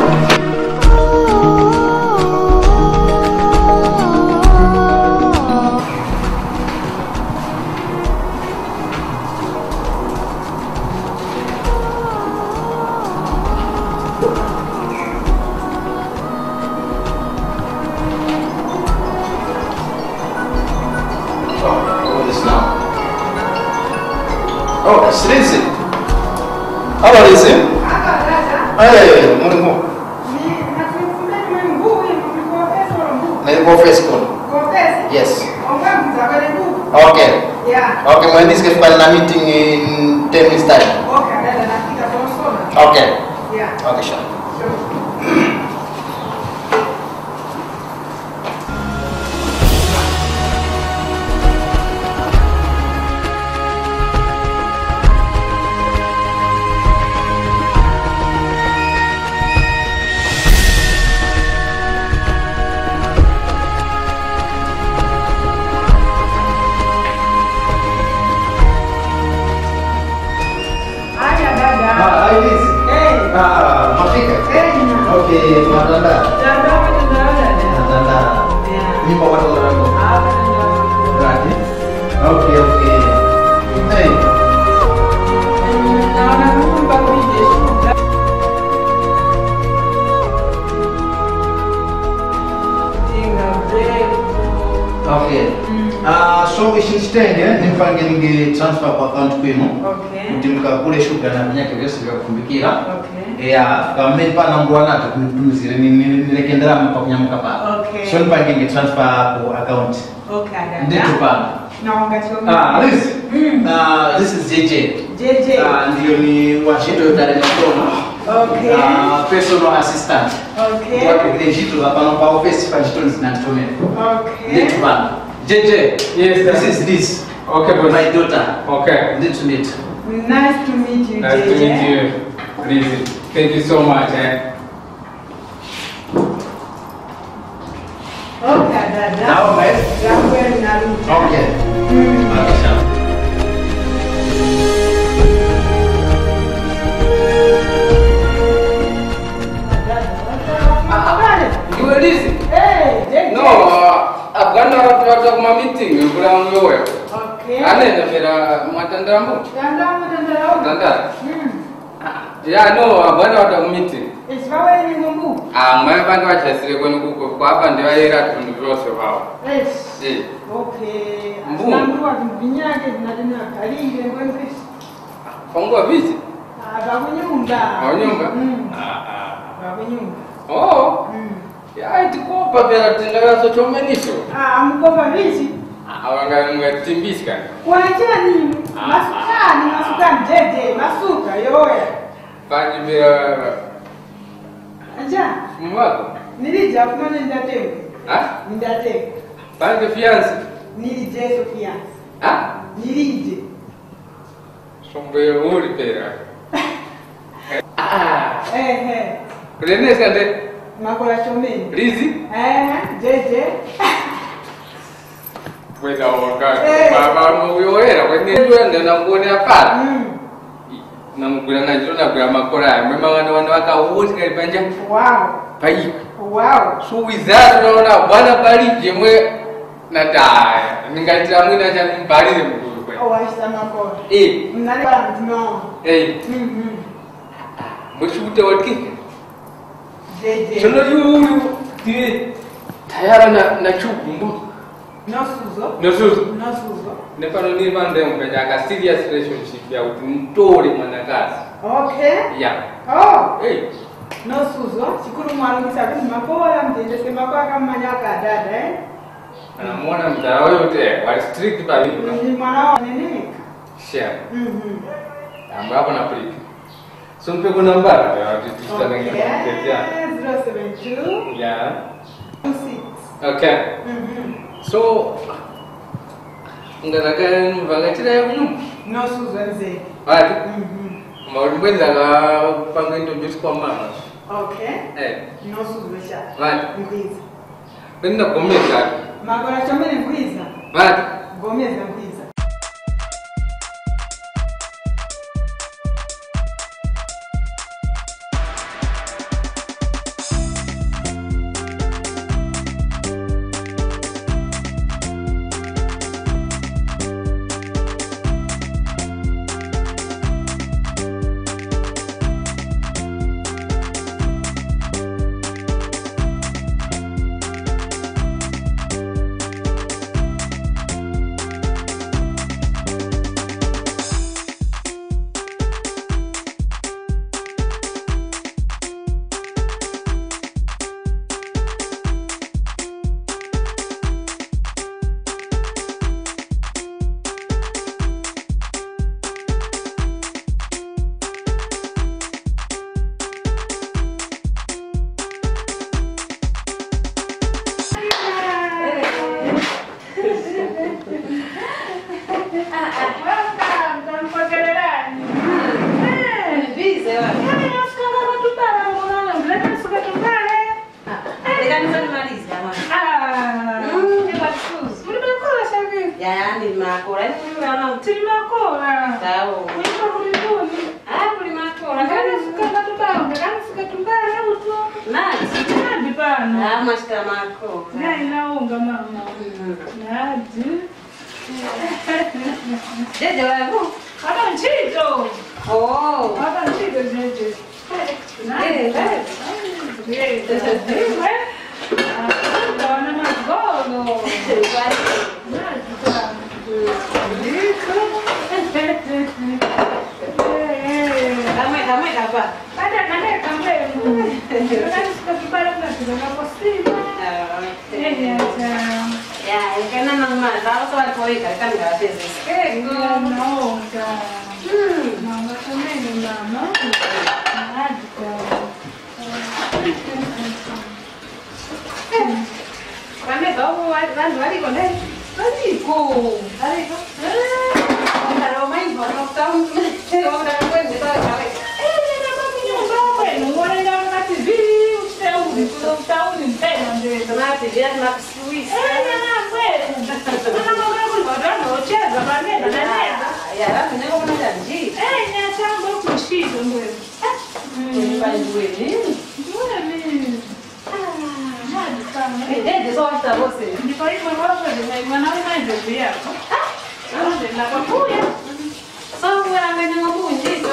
Oh, what is now? Oh, it's Lizzie. Hello, Lizzie. Hey, mulimu. Nili ku office kuno. Yes. Okay. Yeah. Okay, mwendiske fika na meeting in ten minutes time. Okay, dada, nafika sono sono. Okay. Yeah. Okay, sure. Sure. Haya, dada. Ah, hi, Liz. Eh. Ah, ah, mwafika? Eh, ina. Okay, mwatanda. Tanda, tanda, dada. Mwatanda. Yeah. Nyumba kwa tanda rangu. Ah, tanda. Right. Okay, okay. Hey. Eh, naona nyumba kuije shuka. Tinga break. Okay. Mm. Ah, so ichi chitenge, ndimpange ninge transfer kwa account kwinu. Okay. Kuti mukagule sugar na vinyake vyose vyakufumbikira. Okay. Eya, pamene pana mbuwa nato, kunitumizire ni, ni, nileke ndalama pakunyamuka pano. Okay. So ndimpange ninge transfer ku account. Okay, dada. Ndithu pano. Naonga chomene. Ah, Liz. Mm. Ah, this is J J. J J. Ah, ndiyo ni wantchito yotale na kuona. Okay. Ah, personal assistant. Okay. Watu kule ntchito za pano pa office pa ntchito zinanditomera. Okay. Ndithu pano. J J. Yes, sir. This is Liz. Okay, boss. My daughter. Okay. Ndithu, ndithu. Nice to meet you, J J. Nice to meet you, Liz. Thank you so much, eh. Okay, dada. Now, guys. Langu ya ninaruka. Okay. Mm. Okay, sure. Ah, ah. Habari? Ndiwe Liz? Eh, J J. No, ah, abwana watu wata kuma meeting, kula mwe wewe. Okay. Ane ndapera mwatandambu. Tandambu, tandambu. Tandambu. Mm. Ah, ya, no, abwana wata ku meeting. Esi vawe ni ngombu? Ah, mwe vandu vachasire kwenu kuko, kwa apa ndi vayera tundu vyose vawo. Esi. Eh. Okay. Mbu. Asinambu wa vinyake vinatena kalinde ngwenu esi. Pangu wa bizi? Ah, va kunyumba. Va kunyumba? Mm. Ah, ah. Va kunyumba. Oh. Mm. Ya, tikopa pera tindakaso chomeniso. Ah, mukopa vizi? Ah, wanga ngatimbisika. Kwa chani? Ah, masukani, ah, masukani, J J, masuka, yoya. Panji pera. Anja? Mumako? Nilija kumana ndatenga. Ha? Ndatenga. Panji fiance? Nilije so fiance. Ha? Nilije. Sombe uli pera. Ah. Ehe. Kulemeska nde? Makora chomeni. Lizi? Ehe, J J. Kwenda wonga. Eh. Baba no uyoera kwene ndio ndio na ngone hapana. Mm. Namugwira na njiro nagwira makora aya. Mwe mawana wana waka wose kali panja. Wow. Paika. Wow. So wizatu naona bwana pali jemwe nataya. Ningaitira mwina cha mbalire mukuru kwe. Oh, washita makora. Eh. Mnali bantu no. Eh. Mhm. Mwe chikuta watiki. Jeje. Sono yuyu ndiye tayara na, na chugumbu. Nosuzo. Nosuzo. Nosuzo. Nepano nili pano ndemupenda aka serious relationship ya kuti mutore mwanakazi. Okay. Ya. Oh. Hey. Nosuzo, chikuru mwalungisa kuti makora mtendese makora kamanya kadada, eh? Anamuona mzara wote wali strict pa vitu. Ni mwana wa neneka. Sure. Mhm. Ambapo na pliki. So mpe kuna mbara ya kuti titanenge. Okay. Zero seven two. Yeah. Two six. Okay. Mhm. So ngazakaya mvangachira ya kunyumba. Nosuzwa nzeke. Ati. Mhm. Mauri mbwenza ka panga introduce kwa mama. Okay. Eh. Nosuzwa cha. Ati. Nkwiza. Penda gomeza. Makora chamene nkwiza. Ati. Gomeza nkwiza. Welcome, tampokererani. Eh. Busy, wa? Eh, nafikanga kutubala, ngono, ndileka suka tubale. Ah, lekani zanimaliza, mama. Ah. Mm, ndi pa chisuzu. Muli makora, Shabiri? Ya, ya, ndi makora. Ini muli mama. Tili makora. Sawa. Kulipa kuli kuni? Ah, kuli makora. Ndakani suka tubala, ndakani suka tubala, uto. Nadi? Nadi pano. Ah, mwachita makora. Nadi naonga, mama. Mm. Nadi. Jeje wangu. Apa ntchito. Oh. Apa ntchito, jeje. Eh, eh. Jeje. Wana magolo. Kwani? Nadi. Ndiko. Eh, eh. Kamwe, kamwe kapa. Pada kane kamwe. Ndakani suka tubala, ndakani suka tubala. Ah, okay. Eh, ya, ya. Ya, ikana nang mata, so atoi kali kan gate. Eh, no, no, ja. Hmm. Mama, kamene, mama. Nadi, ja. Vane vavo vari vanhu variko ndai? Variko. Variko. Eh, ndaro mai vano town. Ndaro kwende vari kare. Eh, nenda pa kunyumba kwenu, ngorenda na T V, uchite uri kuno town mpena ndenda. Na T V na Swiss. Eh, na kwenu. Kana mama kuli vatano ocheza vanenda na nenda. Ya, ya, vanhu nyengo kuna chanji. Eh, nyachango kuchito ndwe. Eh. Mm. Kuli pa ndwe. Ndwe. Ndende so wafta vose. Ndipo imwe wakazi na imwe na umaze kuyako. Ande na kwakuya. So weranganya makunjiko.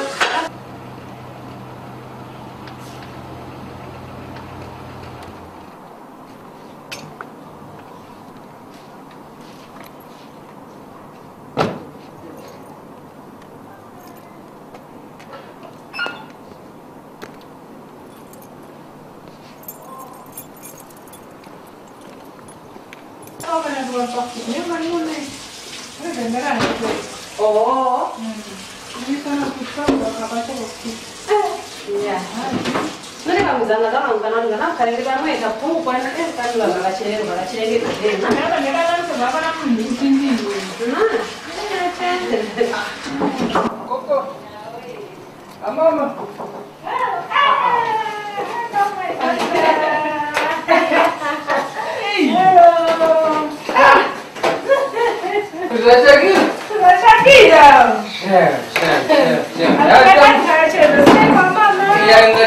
Oh. None kamuzanga kama mukana kuti kana mukarenge pamwe kapuku kwani, eh, kani baba vachirenge, vachirenge kudena. Koko. Amama. Hello. Tunachakira. Tunachakira. Shem, shem, shem, shem. Hata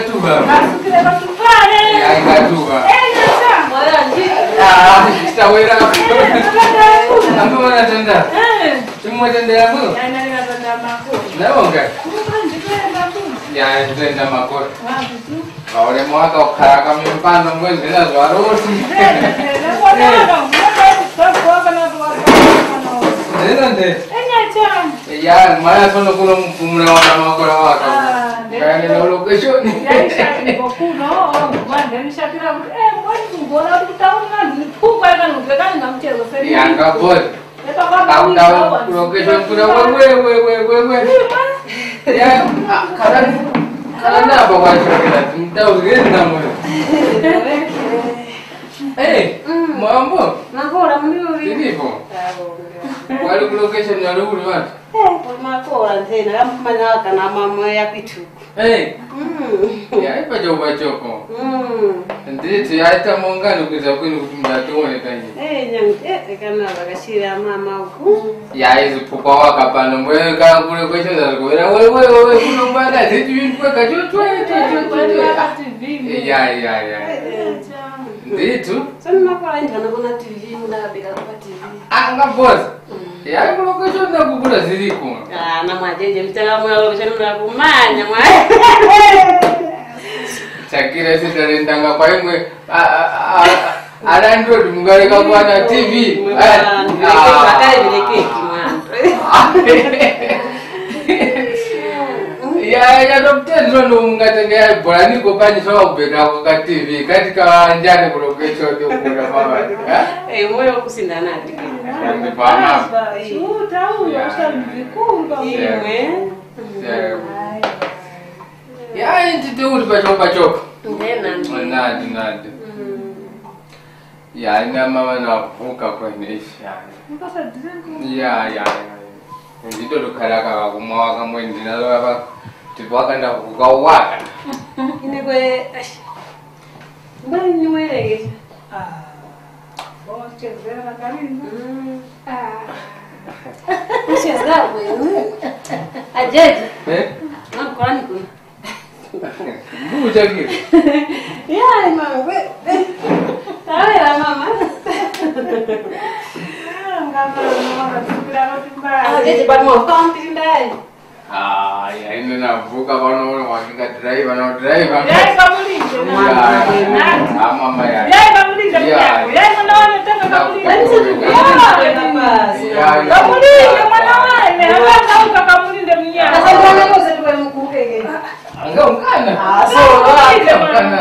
Tuba. Masukira batupale. Ya, ingatuba. Enya cha. Mwarandi. Ah, chitawera. Enya, tuba. Ambo wanatenda. Eh. Chimwetendera mu? Ya, nani natenda makuru. Nawonga. Mwanji kwenda ku. Ya, nditenda makuru. Wapi tu? Aure mwaka ukharaka mimpando mwezi na zwaroti. Nena nde. Enya cha. Ya, mwana sono kuno mfumura wa makora waka. Ah, nde. Kaya nena location. Ya, ishani kuno, oh, mwana, nishapira kuti, eh, mbona kungona kuti tauna ni pungwa kana ngekani na mchelo seni. Ya, ngaboni. Epa kwa Tauna location kuna wewe, wewe, wewe, wewe. Ya, ah, karani. Karani apa kwa shokera, mtauzgeni na mwe. Eh, mambo. Makora muli uvi. Tilipo. Wali ku location wali uli wati? Eh, kuli makora nthena, kamkumanya kana mamwe ya kwitu. Eh. Mm. Ya ipa choko pachoko. Mm. Nditi aita mongani kuza kwini kuti mdatione kanyi. Eh, nyang, eh, kana bakashira mama uku. Ya izi pukwa waka pano mbweka kule kwesho za kuwera wewe wewe kuno mbana ziti vintu kweka chotwe chotwe chotwe. Eh, ya ya ya. Eh, eh. Nditu. Soni makora ndana kuna T V muna beka kwa T V. Ah, nga boss. Yayi, kulokochona kukula ziliko. Ah, na mwajeje mtala mwa lokochona mwa kumanya mwa. Chakira isi talendanga kwa imwe. Ah, ah, ah, ah, alandro mungaleka kwana T V. Mwa. Eh, ah. Bakali lekeki mwa. Ya, ya, Doctor Nzondo mungatenge ya bora niko pani so kubeka ku ka T V. Kati ka njani kulokecho ndio kuna mama. Eh? Eh, moyo kusindana ati. Asante pa mama. Chuta uyo, yeah, usali mvikuru pa. Yeah. Imwe. Yeah. Ya, inti te uli pachoka pachoka. Ndena. Nandi, nandi. Mm. Ya, ina mama navuka kwene ishi, ya. Mpaka drink. Ya, ya, ya. Ndito lukhalaka kumwa waka mwe ndinalo apa, tipo waka ndavuka waka. Ine kwe, ash. Mbali niwerenge. Ah. Bo chezera na Karina. Mm. Ah. Uchezera kwe. Ajeje. Eh? Namkolani kuna. Mbuchakira. Yayi mama, we, we. Awe la mama. Ah, ngamba mama, tukira kuti mbali. Ah, tete pano kwa mpiri ndai. Ah, ya ine navuka pano ule wakika driver na driver. Yayi pamulinde. Mwana. Ah, mama ya. Yayi pamulinde. Ya. Mnyako. Yayi mwana wane tenga pamulinde. Ya. Ya, ya. Pamulinde mwana wane. Hapana uka pamulinde mnyako. Anga ukana. Ah, so, ah, ukana.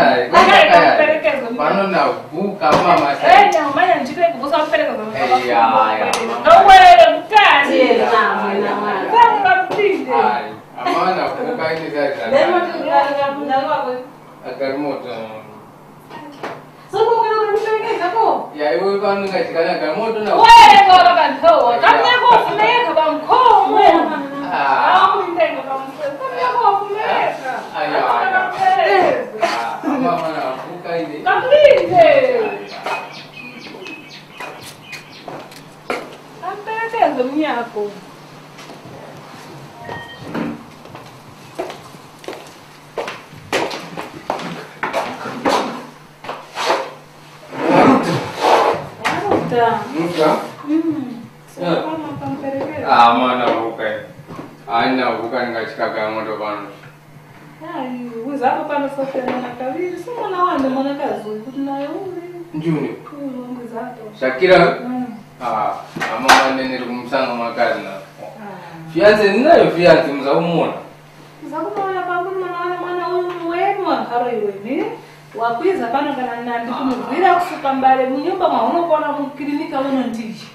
Pano navuka mama. Eh, na umanya nchite kuvusa mpereka. Eh, ya, ya. Ngawele mutani. Ye, mama, mama. Ngamba mutinde. Ai, amana vuka ine zaza. Lema tukala kundalwa kwe. Agarimoto. So, ko kana kupereka ko? Ya, iwe pano ngachikana agarimoto na. Wewe kwa baba nthowa. Kamnyako ufuneka bamkhomo. Ah. Awa kulindeka bamkhomo. Kamnyako ufuneka. Ayo, ayo. Ah, mama navuka ine. Kamlinde. Amperekeze munyako. Waruta. Muta? Mm. So, yeah, kama kamperekeze. Ah, mwana vuka. Aina vuka ngachikaka moto pano. Ayi, wizapo pano Sofiana na Kawiri, si mwana wandi mwanakazi uyu kuti naye uli. Njuni? Uyu wizapo. Shakira? Mm. Ah, amama nene kumusanga mwakazi na. Ah. Fiance ninayo fiance muzakumona. Muzakumona pambuno mwana wane mwana uyu wenu wankaro iwe ni wakwiza pano kana nandi kumugwira kufupa mbale mu nyumba mwa uno kona mu kilinika uno ndichi.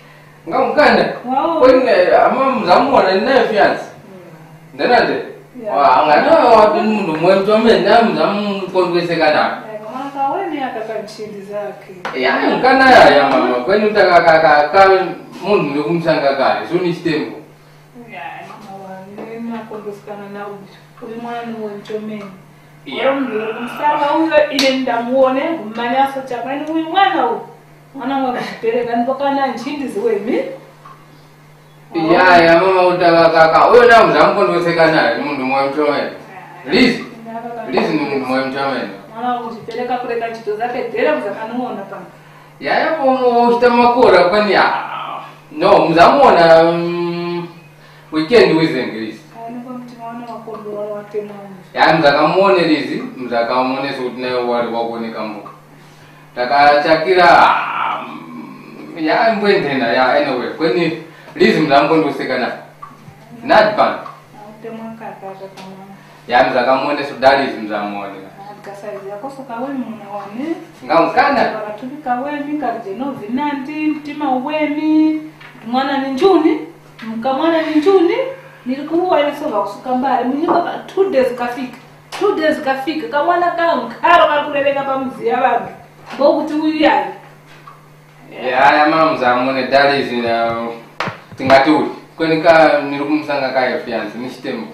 Nga mukanda. Wow. Kweni, eh, ama muzamuwona ni nayo fiance. Mm. Ndanande? Yeah. Wa, angana wati mundu mwe mtomeni na muzamukondweseka na. Eh, kamwana kaweni aka ka nchindi zake. Ya, mkana ya, ya mama. Kweni utaka ka, ka, ka, mundu ndikumsanga kale. Suni chitembo. Ya, mama wani, nakondwesekana na uyu. Uyu mwana ni mwe mtomeni. Ya. Ora mundu kumsanga uyo ine ndamuwone, kumanyaso chakweni uyu mwana uyu. Mwana mwe kuchipereka, ndipo kana nchindi ziwemi. Ya, ya, mama, utaka kaka. Uyo na muzamukondweseka naye, mundu mwa mchomere. Lizi. Lizi ni munthu mwa mtu amene. Mwana wakujipereka kureka ntchito zake dera muzakamuona pano. Yaya pomo uchita makora kwani ya. No, muzamuona mm, weekend wize English. Kani kwa mtima wana wakondo wala watemwa. Ya muzakamuone Lizi, muzakamwoneso kuti nayo wali wakuoneka mbuka. Takachakira mm, ya mbwendena ya anyway. Kweni Lizi muzamkondo usekana. Not bad. Autemwa kaka kaka mwana. Ya muzakamuoneso Lizi muzamuonera. Kasaizi yakoso kaweni mwana wane. Ngamkana. Pakatupi kaweni kalije no vinandi mtima uweni. Mwana ni njuni. Mkamwana ni njuni. Nili kuwa iliso vakusuka mbali munyumba pa two days kafika. Two days kafika kamwana kankharo kakuleleka pa mzi ya vantu. Mbokuti uyu yayi. Yaya mama muzamone dali zina. Tingati uli kweni ka nili kumusanga kayo fiance ni chitembo.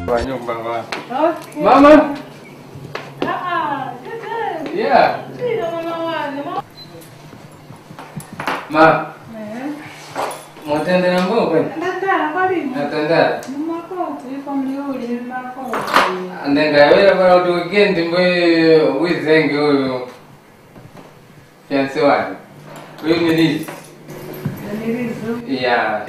Wa nyumba wa. Okay. Mama. Ah, ah, good, good. Yeah. Sweet, mama wane. Ma. Eh. Mwatendera mboko? Ndatara kwalima. Natendera. Mumakoti, iko mliuli mumakoti. Ndengayoya para kuti weekend mbo wizenge uyu. Fiance wani. Uyu ni Liz. Ni Liz. Yeah.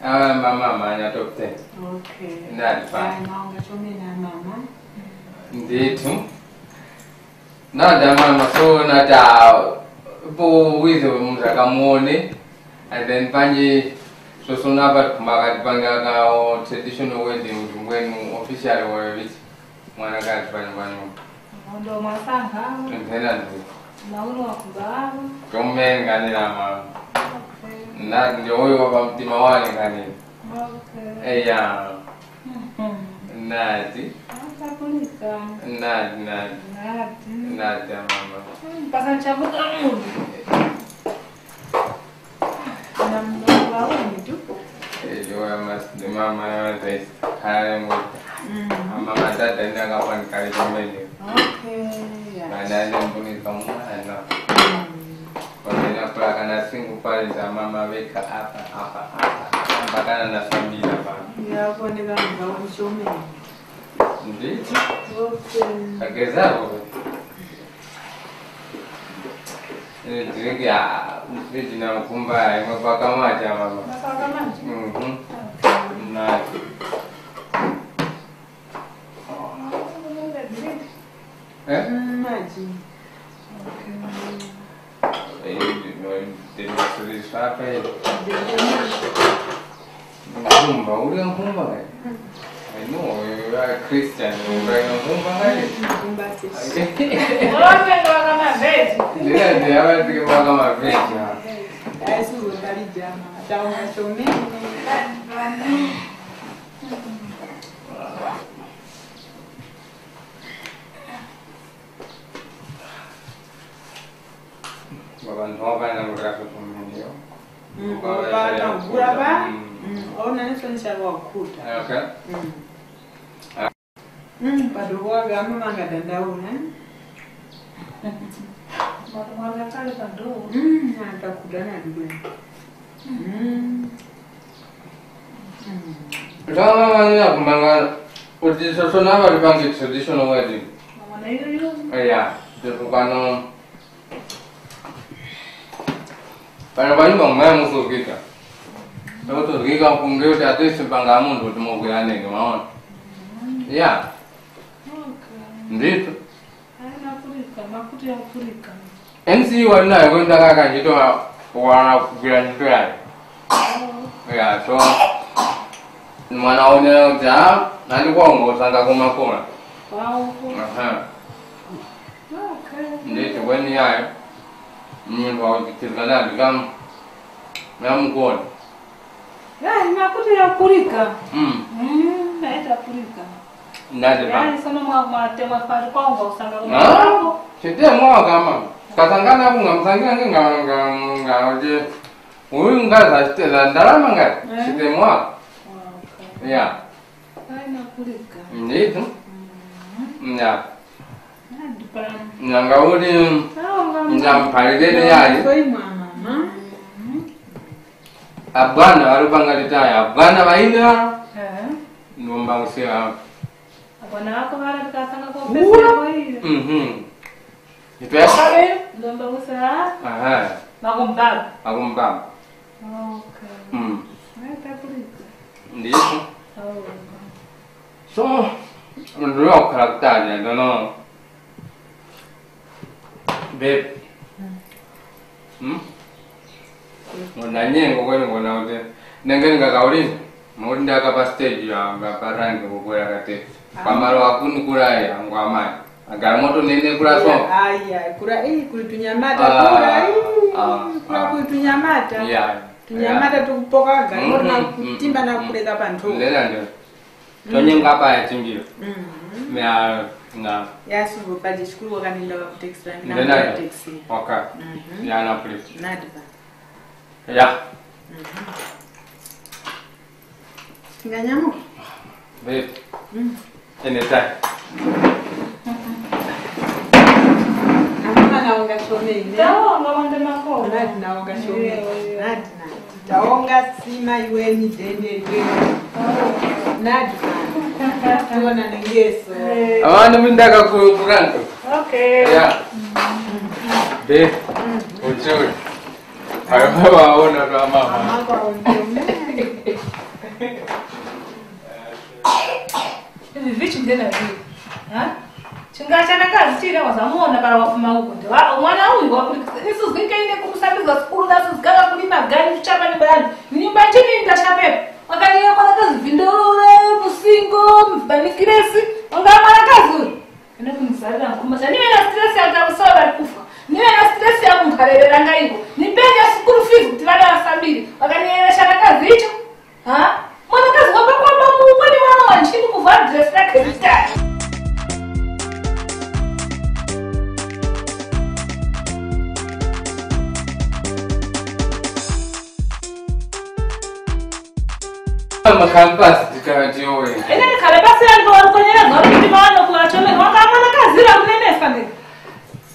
Ah, mama manya top ten. Okay. Ndani pa. Ai maunga chomena mama. Ndithu. Nada mama so nata po wizo muzakamuone and then panje so so napa kumakati panga ka traditional wedding kuti ngwenu official wa viti mwana kati pano pano. Ndo mwasanga. Mpena ndi. Mauno wakumbaba. Tomenga ni mama. Okay. Na ndio uyo wa mtima wani kanini. Okay. Eya. Nati. Akakulika. Nati, nati. Nati. Nati ya mama. Mpaka nchabuka mundu. Na mzungu wa umi tu. Eyo ya mas de mama ya taisi. Kaya ngo. Mm. Mama tata ina kapani kali kumene. Okay. Bana ni mbuni kamwana. Mm. Wamenya kula kana singu pale za mama weka apa apa apa. Mpaka na samira pa. Ya kuoneka mzungu chomene. Nditi? Okay. Kagezako. Eh, drink ya mfriji na mkumba imwe paka maji mama. Paka maji? Mhm. Okay. Na. Eh? Mm, maji. Okay. Eh, no, ndinosuliswa apa. Nkhumba, uli nkhumba kaya? I know, you are a Christian, uli nkhumba kaya? Nkhumba sisi. Wote ndo waka maveji. Ndira ndi abatike waka maveji. Ayi suzo kalijama. Tawo chomene. Baba nthoka na mutaka kutumenyo. Mm, baba na gura ba. Mm. Mm, ona niso nisha kwa kuta. Okay. Mm. Mm, padogo waga ama manga dandaula. Mwana kale padogo. Mm, na takuda na dugwe. Mm. Ndama manya kumanga kuti soso nava lipange traditional wedding. Mwana iyo iyo. Eya, ndipo pano. Pano panyumba mumaya musuzgika. Musuzgika kunge kuti atesi mpanga mundu kuti mukwiranenge maona. Ya. Okay. Ndito. Ayi, nafurika, makutu yafurika. M C wali nayo kwenda kaka ntchito wa- wanagwira ntchito yayo. Oh. Ya, so mwana onera kuti ah, nandi kuwaongozanga kumakula. Wow. Aha. Okay. Nditi weni yayo. Mnyumba wakuchitirika nandi kamu. Namukona. Eh, makutu yafurika. Mm. Mm. Tapulika. Ndati pa. Yaani sono mwa, mwatemwa pali kwangu usanga Ah, kumako. Chitemo kama. Kasangana kunga msangana nge nga, nga, nga, je. Uyu ngaza chitela ndalama nga. Eh? Chitemo. Ah, okay. Yeah. Ai, napulika. Ndito. Mm. Yeah. Nadi pa. Nanga uli Sawa, mama. Ndamphalirene yayi. Soyi mwa mama. Mm. Abwana ŵalupanga litaya, abwana ŵaine ŵa Eh. Ndomba kusera. Abwana wako ŵala tikasanga Ura. Kopesa kwa iyo. Mhm. Itwe yasale? Ndomba kusera. Aha. Makumbaba. Makumbaba. Okay. Mm. Ai, tapulika. Ndiko. Oh. So, ndo wakukhala kutali, I don't know. Babe. Hmm? Ngona nyengo kwene ngona kuti nenge ndingakaulira makuti ndaka pa stage ya ya pa range kukwera katete. Ah. Pamalo akuni kulaya ngwa amai. Agala moto nene kula so. Aya, kura eh kuli tunyamata Ah, kura eh ah, kura ah. Kuli tunyamata. Yeah. Tunyamata tukupoka gala moto Mm, na mm, kutimba mm, na mm. Kuleka pa nthu. Ndela ndela. Tonyenga apa ya chimbiro. Mhm. Na na Ya subo paje chikuru wakaninda wa kutekisira mina Ndena. Kutekisira. Waka. Mhm. Ya na please. Nadiba. Ya. Mhm. Tinganyamuka. Babe. Mm. Anytime. Amama naonga chomene. Taonga wande makolo. Nadi naonga chomene. Iyo, iyo. Nadi nadi. Taonga sima iweni dende iweni. Nadi. Tuona nengeso. Abantu mindaka ku Franco. Okay. Yeah. Be. Uchuri. Ayo waona kwa mama. Mama kwa unjomene. Ivi vichi ndena vile. Ha? Chingachana kazi chile wazamuona para wafuma uko. Nde wa mwana uyu wakulikisa. Isu zinke ine kumusambizga sukulu nazo zikala kulima gani kuchapa ni bayani. Nyumba chini ndachapepa. Wakaniye mwana kazi vindolole, musingo, mbanikiresi. Wanga mwana kazi uyu. Ine kunizalira nkhumba chani. Niwe na stress ya kamusowa bali kufa. Niwe na stress ya kunkharereranga iwo. Ni mbeni ya school fees kuti vana vasambire. Wakaniye shana kazi icho. Ha? Mwanakazi wamba kwamba mukwe ni mwana wa nchini kuva dress lake litali. Makampasi tikati yowe. Ine ni kampasi yangu wa kukonyera zwa kuti maana kuwachomera. Waka mwanakazi la kunenesa ne.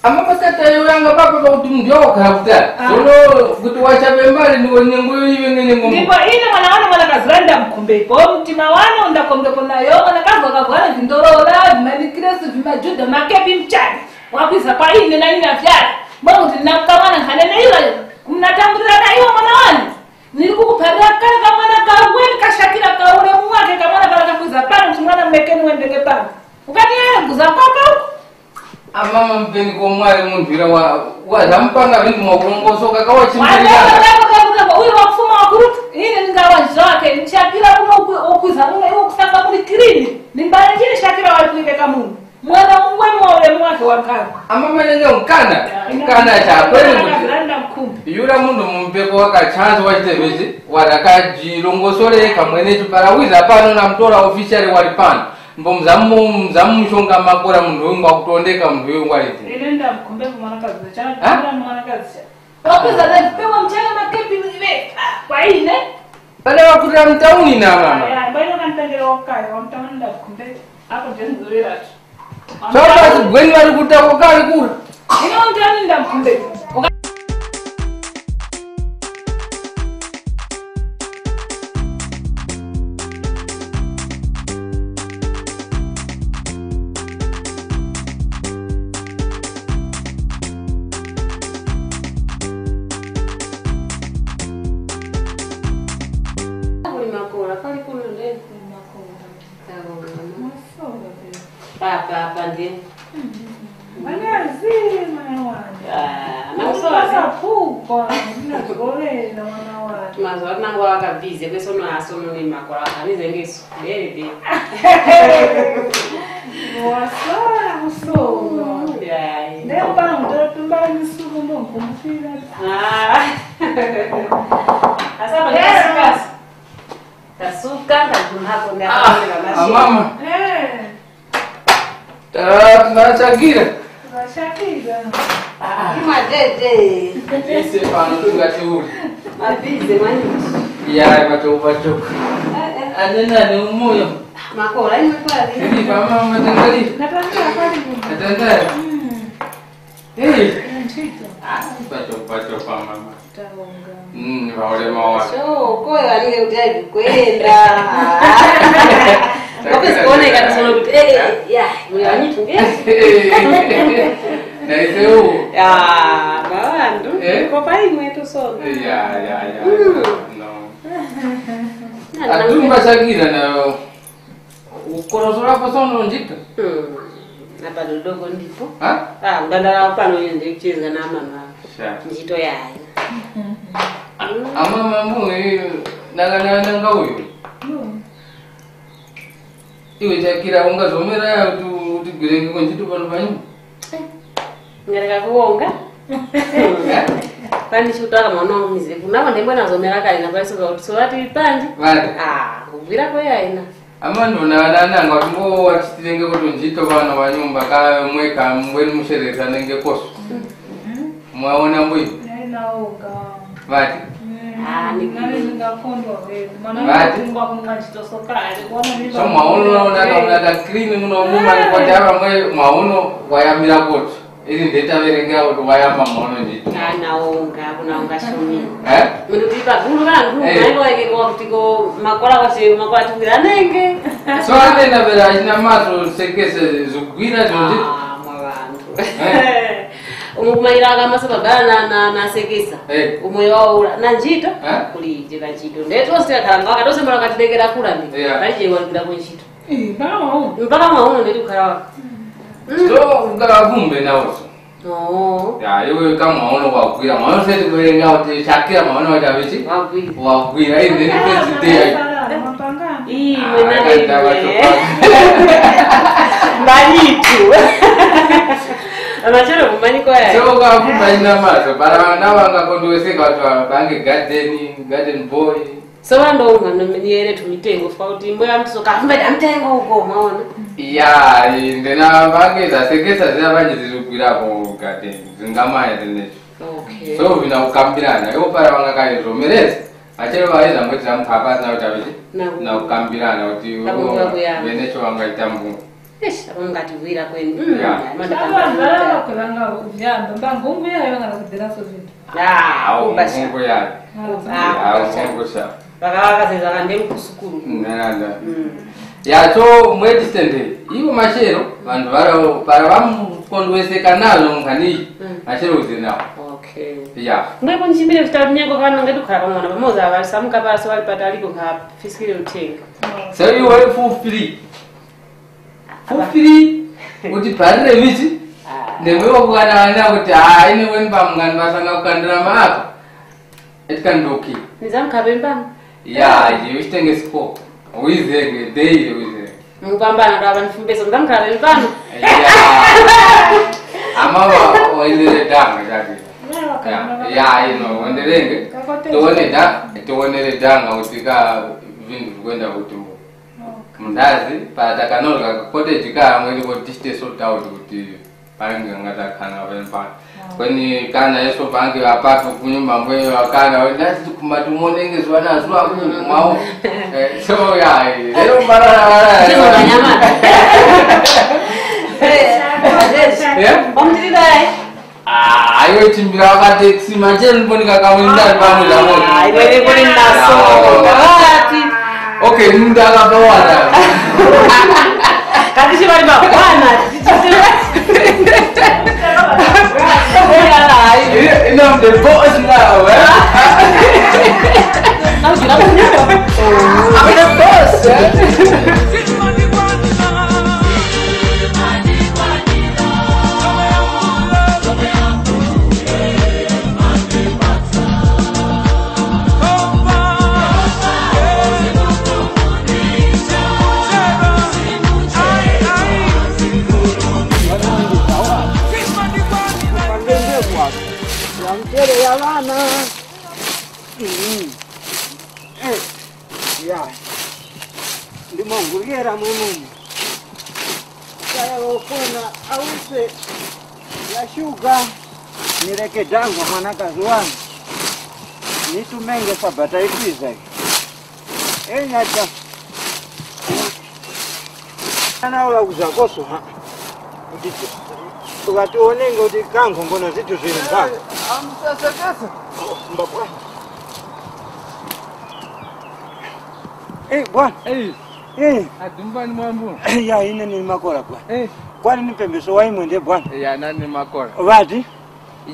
Ama pasata yoyanga papa pakuti munthu wakakhala kutali. Ah. Sono kuti wachape mbali ndiwe nyengo yoyiwe ngene ngombe. Ndipo ine mwana wane mwanakazi landa mkhumbepo. Mtima wane undakombepo nayo mwanakazi wakavwara vindorora, vimanikiresi, vimajuda, makepi mchani. Wakwiza kwa ine na ine avyala. Mwe kuti ndinakukamana nkhanene iwe. Kumnatambulira na iwe mwana wane. Nili kukuphalira kale kamwana kaweni kashakira kaule mwake kamwana kala kakwiza pano chimwana mmekeni wendenge pano. Ukati yeye nguza kwamba uko. Amama mpeni ko mwali munthu ira wa wazampanga vintu mwakulongosoka kawachimbirira. Wandeko kama kama uyo wakufuma wakurutu. Ine ningawa zake nchakira kuno ukwiza kuno iwo kusanga kuli clean. Nimbale chini shakira wali kuipeka muno. Mwana mungwe mwa ulemu wake wa nkana. Amama nenge unkana. Nkana cha kweli kuti. Landa mkhumbi. Yura munthu mumpepo wakachanza wachitevechi, warakajilongosole kamwene chiparawiza pano na mtora official wali pano. Mbo mzamu mzamu mshonga makora munthu uyu ngwakutondeka munthu uyu ngwaliti. Ine ndamkhumbepo mwanakazi chana. Ha? Mwanakazi chana. Wakuza na vipewa mchana makepi mlive. Kwa ine. Bale wakutira mtauni na mama. Aya, mbaino kantengera wakaya, wa mtauni ndamkhumbepo. Apo ndenzorera tu. Sasa sigweni vari kutako kali kura. Ino ndani ndamkhumbe. Kuli makora, kali kuno ndeni. Kuli makora. Taona. Masoba pe. Papa apa ndi. Mwana azili mwana wani. Ah, masoba. Pasa pukwa, ndinazolera mwana wani. Mazuva ano nangu wakabize kweso no asono ni makora anize ngeso. Bebe be. Wasora kusoma. Ndai. Nemba ndo tumbani suku ndo nkumbukira. Ah. Asaba kasi kasi. Kasuka, kajumhako ndi Ah, akapera ah, mama. Eh, Tara, tara chagira. Vashakira. Ima dede. Ese pano tungati uli. Mabize mwanyichi. Ya, pacho, pacho. Eh, eh. Anena ni umoyo. Makora, imwe pali. Ili pa mama tangali. Natanga pali. Natanga. Mm. Eh. Ntchito. Ah, pacho, pacho pa mama. Taonga. Mm, vaulema wa. So, koyo anenge kuti ali kwenda. Wapi sikuoneka tsono kuti, eh, eh, ya, muli wanyitu nge? Na ise u. Ya, mawandu. Eh? Ko pa imwe tu sono. Ya, ya, ya. Mm. No. Na, na, Atumba sakira na Ukorosorapo sono njito? Hmm. Apa dodoko ndipo. Ha? Ah, udandala pano ine ndikuchezga na mama. Sha. Njito yayi. Ama mamu, eh, nanga nanga nanga uyu. Iwe chakira ungazomera ya kuti utigwirenge kwa njito pano panyu? Ngareka kuwonga. Pani chikutaka mwana wa mize. Kunako ndembo nazomera kali na paiso ka kuti so ati pandi. Vale. Ah, kugwira kwa yayi na. Amano na na nanga kuti ngo wachitirenge kuti njito vana wa nyumba ka mweka mbweni mushereza nenge koso. Mwaona mbwi? Naye nawoga. Vati. Ah, ni nani zingakondwa wewe. Mwana Vati. Kumba kumba njito sokale. Kuona mimba. So mwaono na una na una da clean muno muma ni kwa java mwe mwaono wayamira koto. Ili ndeta verengera kuti wayamba mwaono njito. Ah, naonga, kuna unga shumi. Eh? Mwe kuti pa gulu rangu, Eh. Naiko wake kwa kuti ko makora wase makora tukiranenge. So ande na vera achina maso sekese zugwira zonje. Ah, mwa vantu. Eh. Umu kumalira kamaso pabana na, na, na sekesa. Eh. Umoyo wawo ula. Na njito? Eh? Kuli jeka njito. Ndeto sika karanga wakatose mara katidekera kula ndi. Yeah. Kaje walipira ku njito. Eh, mpaka mwaono. Mpaka mwaono ndeti kukhala waka. Mm. So, kukhala kumbe nawo. Oh. Ya, iwe kama mwaono wagwira, mwaono seti kuwerenga kuti chakira mwaono watavichi? Wagwira. Wagwira, iwe ndeti first day. Mapangano. Ii, Ah, mwenane kanda iwe. Watu. Mbalitu. Amachero kumanyiko ya. So, kwa kumba ina maso, para wana wanga kondweseka watu wapange garden, garden boy. So, wandonga no miyere tumitengo, fa kuti imbo ya mtu soka, mbe da mtengo uko, mwaona? Ya, ndena vange za sekesa zina vange zizugwirapo garden, zingamaya tenecho. Okay. So, vina kukambirana, iwo para wanga kali zomereza, achero waeza mwetera mkhapa na utabichi, Na ku- na kukambirana, kuti Na kuya uwo kuyamba. Venecho wanga itambu. Eish, apo mungatiwira kweni. Mm, Yeah. Manda Aba pangana mbarara kuita. Kulanga uvyamba, mba ngungu yayo ngana kuderaso vintu. Ah, Awo kubasha. Ngungu yayo. Ah, Awo kubasha. Ngungu sha. Bakawakaseza kande mkusukuru. Nanda. Mm. Ya, so mweti sende. Iwo mashero, vantu vara, para vamukondweseka nazo nkhani. Mm. Mashero uze nawo. Okay. Ya. Mwe kunchimbire vitabu nyeko kana ngati kukhala pamwana pamoza vali samuka pasi vali pataliko nkha fisikire uthenga. So you were for free. Fufiri kuti parire viti Ah. Nemwe wakukanana kuti ah ine weni pamungani vasanga kukandira maaka. Eti kandoki. Nizamkhape mbana. Ya, iwe chitenge siko. Wizenge daily wizenge. Mukambana ndo ava nifumbeso nizamkhape mbana. Ya. Amama waendere dama chake. Ya, ya, ino wenderenge. Tiwone da, tiwonere dama kuti ka vintu vikwenda kuti. Mundazi, pa takanoroka ku cottage ka mwene ko distance sort out kuti pange ngatakhana pempa. Kweni kana yeso pange apapo kunyumba mbwe wakana we ndati kuma tumonenge zwana zwa ku mwawo. Eh, so ya, eh, lero mbarara bara. Chizwa kanyama. Eh, Eh? Omtirirai. Ah, ayo chimbira wakati sima chenu mboni kakawinda pano ndamo. Ah, iwe kuli naso. Wakati. Okay, munda akapawara. Kati chimali mabwana. Ina the boss now, eh? I'm the boss, eh? Ya mchere ya ŵana. Mm. Eh, ya. Ndimongurgera mwemumu. Kaya wofuna awise ya shuga, nireke danga mwanakazi wangu. Nitumenge Sabata ikwiza iyi. Enyacha. Ana ula kuzakoso ha. Kuti tukati onenge kuti kango ngono zitu zili mbali. Amsasekesa. Mbabwa. Eh, bwana. Eh. Eh. Adumbani mwambu. Ya, ine ni makora bwana. Eh. Kwani ni pembeso wa imwe nde bwana? Ya, nani makora. Vati?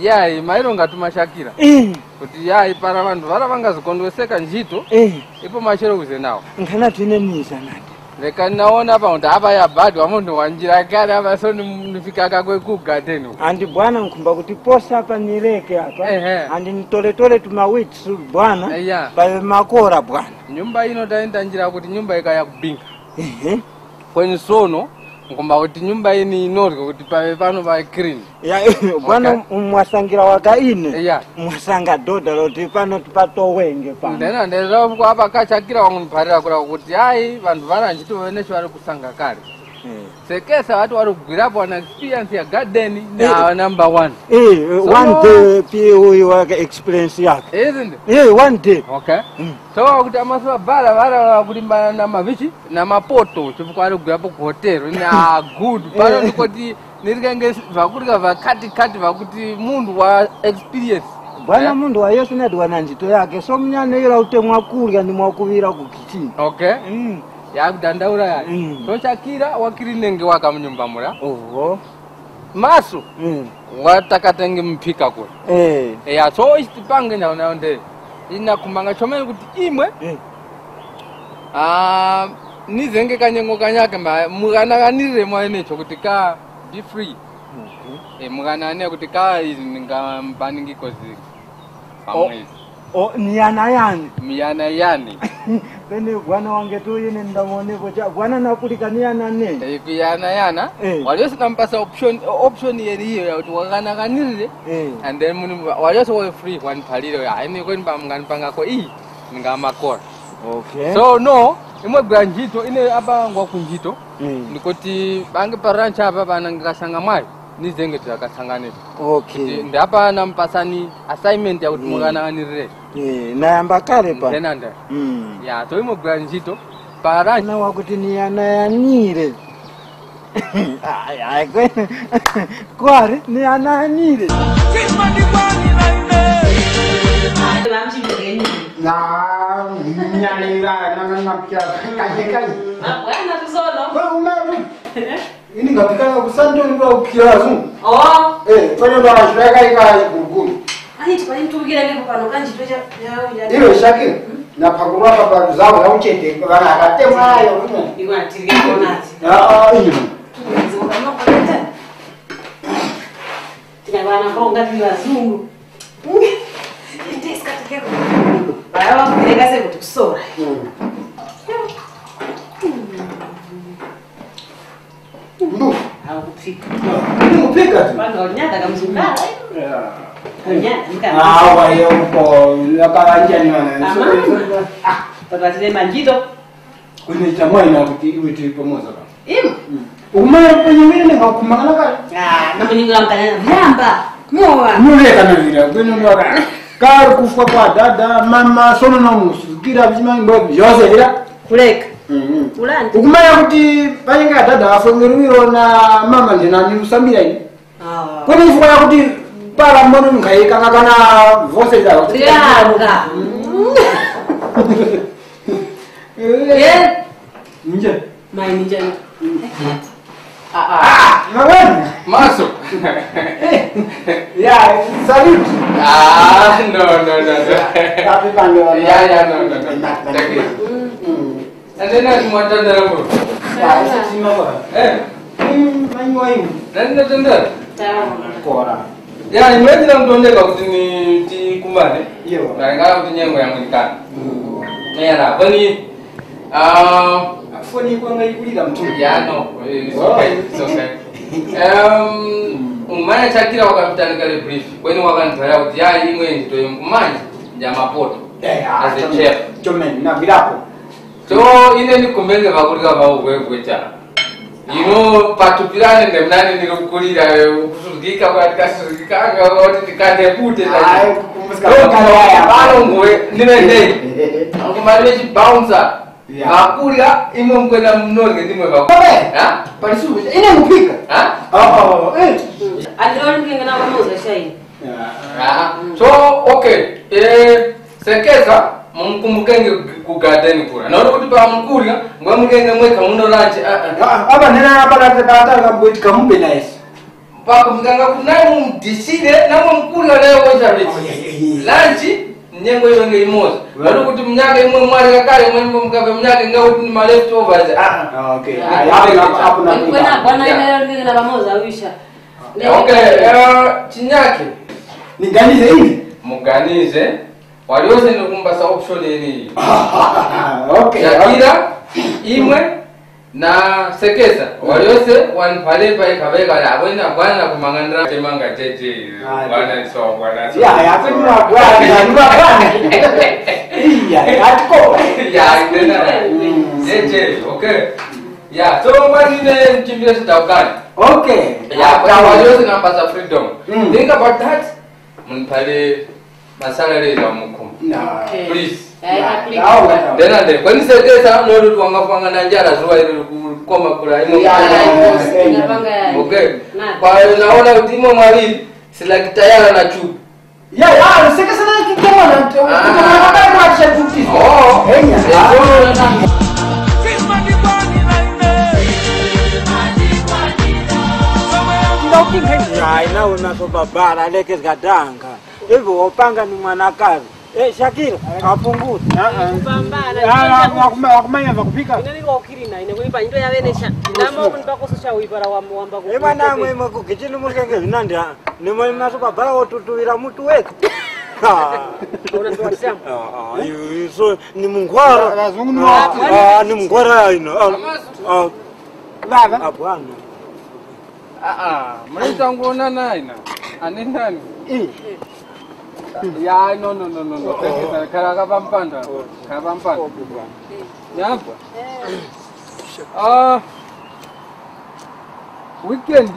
Yayi, mairo ngatuma shakira. Eh. Kuti yayi, para vanthu vara vangazikondweseka njito, eh, ipo machero kuze nawo. Nkhanatu ine niza nati. Reka naona apa kuti apa yabadwa munthu wa njira kale apa so ni- nifika kakwe ku garden uko. Andi bwana nkhumba kuti posa apa nireke apa. Ehe. Andi nitoletore tuma weeds bwana. Eya. Pawe makora bwana. Nyumba ino tayenda njira kuti nyumba ikaya kubinga. Ehe. Kweni sono nkhumba kuti nyumba ini inorwe kuti pawe pano pa clean. Ya, bwana. Okay. Mwasangira waka ine. Eya. Mwasanga doda loti pano tipatowenge pano. Ndena ndezavo kwa apa kachakira wangunipharira kura kuti ayi vanthu vana njito venecho vari kusanga kale. Eh. Sekesa wati wari kugwirapo wana experience ya garden na number one. Eh, so, one day pia uyu waka experience yake. Isn't it? Eh, one day. Okay. Mm. So kuti amaso abala vara kulimbana na mavichi na mapoto chifukwa ari kugwirapo ku hotel na good. Pano ndikoti nirikenge vakurya vakati kati vakuti munthu wa experience. Bwana, eh? Munthu wa Yesu nadi wana ntchito yake. So munyane ila utemwa kurya ndi mwakuŵira ku kitchen. Okay. Mm. Yakudandaula yani. Mm. So chakira wakiri nenge waka munyumba mura. Oho. Maso. Mm. Watakatenge mphika kule. Eh. Eya, so ichi tipange nayo nayo nde. Ina kumanga chomene kuti imwe. Eh. Ah, nizenge kanyengo kanyake mba mughanaghanirire mwa enecho kuti ka be free. Mhm. Eh, mughanane kuti ka izi ndingambaningiko zili. Pamwezi. O, ni yana yani. Miyana yani. Pene bwana wange tu ine ndamonepo cha bwana nakulika ni yana ne. Eh, kuyana yana. Eh. Waliyose nampasa option, option yeri iyo ya kuti waghanaghanirire. Eh. And then muni waliyose we free kwaniphalire ya. Ine kweni ba mungani pangako iyi. Ningamakora. Okay. So no, imwe gwa njito ine apa ngwa ku njito. Mm. Ndikuti bange pa ranch apa bana ngikasanga mwayi nizenge tizakasanganira. Okay. Kuti ndi apa nampasani assignment ya kuti, mm, mukanawanirire. Eh, nayamba kale pa. Ndenanda. Mm. Ya, to imwe gwa njito pa ranch. Na wakuti ni anayanire. Ayi, ayi, kwene. Kwari ni ananire. Na nyalira na na pya kanye kanye. Bwana tuzono. Kwa umeru. Ini ngapikana ku Santoni kwa ukira zungu. Oh. Eh, pano ba shiraka ika guruguru. Ani tipani tukira ni kupano kanjito cha ya ya. Ilo shakira. Na pakurwa pa pa zao ya uchete bana akatemwa yo. Iwa tirike konati. Ah, ah, iyo. Tuzo kama kwa Tina ŵana mbonga ndi ŵazungu. Inde isikatokeko. Vaya vamupeleka se kuti kusora. Mm. Ndu. Awo kuphika. Ndi kuphika tu. Panga unyanda kamzungala. Yeah. Unyanda mkana. Ah, wayo ko yakawanja ni wana. Ama. Ah, papa tine manjito. Kwenye chamwa ina kuti iwe tili pamoza pa. Ima. Mm. Umwe penye mene ngakumangana kale. Ah, namunyingula mkanyana vyamba. Mowa. Nule kana vira, kwene ndo kana. Kali kufwa kwa dada, mama, sono na musukira bima mbo yose vira. Kuleka. Mhm. Ulandi. Ukumaya kuti panyanga dada afwe ngirwiro na mama ndina ni usambira ini. Ah. Kweni chifukwa chakuti para mbono nkhayikanga kana vose vya Yanga. Eh. Nje. Mai nje. Ah, ah. Ah, mawani. Maso. Eh. Ya, salute. Ah, no, no, no, no. Happy Monday. Ya, ya, no, no, no. Thank you. Mm. Ande nani mwatandala ko? Ah, isi tima kwa. Eh. Mm, manyi wa imu. Nani natandala? Kora. Ya, imwe ndina mutondeka kuti ni tikumane. Iyo. Ngala kuti nyengo ya mwilikana. Mm. Era, kwani, ah, foni kwanga ikulira mtu. Ya, no. It's okay. It's okay. Um, umanya chakira wakamtanika le brief. Kweni wakantwala kuti ya imwe ndito yimkumanya ya mapoto. Eh, ah, as a chef. Chomeni, na virapo. So, ine ndikumbenge ŵakulira ŵa uvwevwe chara. Ino patupirane nde mnani ndiri kukulira, eh, ukusuzgika kwa tikasuzgikanga, kuti tikande bute tani. Ayi, kumusika. Ndio, kaya. Pano ngwe, ndine ndeni. Ngumalibe chibouncer. Yeah. Ŵakulya, imwe mukwenda mnozge ndimwe ŵakulya. Kobe. Ha? Palisuku, ine muphika. Ha? Oh, oh, eh. Andiro ndinge na pamoza shayi. Yeah. Ah, so, okay. Eh, Sekesa, mumukumbukenge ku garden kura. Nori kuti pa mukulya, ngwe mukenge mweka muno lunch. Ah, ah. Ah, apa nena apa kati kata kambuti kamumbe nice. Pakumikanga kuti nayo mumudisire, namwe mukuru nayo kwenza viti. Oh, yeah, yeah, yeah. Lunch, nyengo iyo nge imoza. Right. Wali kuti munyaka imwe mwali kakale, mwe mbo mukave munyaka inga kuti ni ma leftovers. Ah, ah. Ah, okay. Yeah. Ayi, apo na, apo na kwena bwana. Yeah. Inelo ndinge na pamoza wisha. Okay, eh, chinyake. Niganize ine? Muganize. Waliyose ndikumpasa option eni. Okay. Shakira, imwe, na Sekesa, waliyose waniphalemba ikhaveka la abwena bwana kumang'anira temanga tete. Ah, bwana so, bwana so. Yeah, yeah, kwani mwa bwana, mwa bwana. Iya, atiko. Yeah, itena. Mm. Tete, okay. Yeah, so mwanine nchimbire sitaukani. Okay. Yeah, kwa waliyose nampasa freedom. Mm. Think about that. Muniphalire masalary la mukhumba. No. Okay. Please. Yeah, yeah, please. Now, now. Then and then, kwani Sekesa nori twangafanga na njara zuwa ili kukoma kula imo. Yeah, yeah, yeah, yeah. Okay. Kwa naona kuti imo mwaliri, silakitayala na chupa. Yeah, yeah, Sekesa na chupa mwana. Ah. Kwa kwa kwa chupa. Oh. Hey, yeah. Yeah, I know, not so bad. I like it, gadanga. Ivo wopanga ni mwanakazi. Eh, Shakira, kapunguza. Ah, ah. Kupambana, ah, ah, wakuma-, wakumanya vakupika? Ine niko ukirina, ine kuipa, ndo yavenesha. Ndamo kunipako sosha uipara wamba, wamba. Eh, mwana mwe, mwe kukichini mukenge vinandi, ah. Ni mwe maso kwa bala wotutuwira mutu weka. Ah. Una ndo watisamu. Ah, ah, you, you so, ni mungwara. Vazungu ni wati. Ah, ah, ni mungwara ino. Ah, ah. Baba. Ah, bwana. Ah, ah, mwaita nguonana ina. Ane nani? Eh. Ya, no, no, no, no, no. Khala, khala kapampanda. Khala pampanda. Nyamba. Ah, weekend.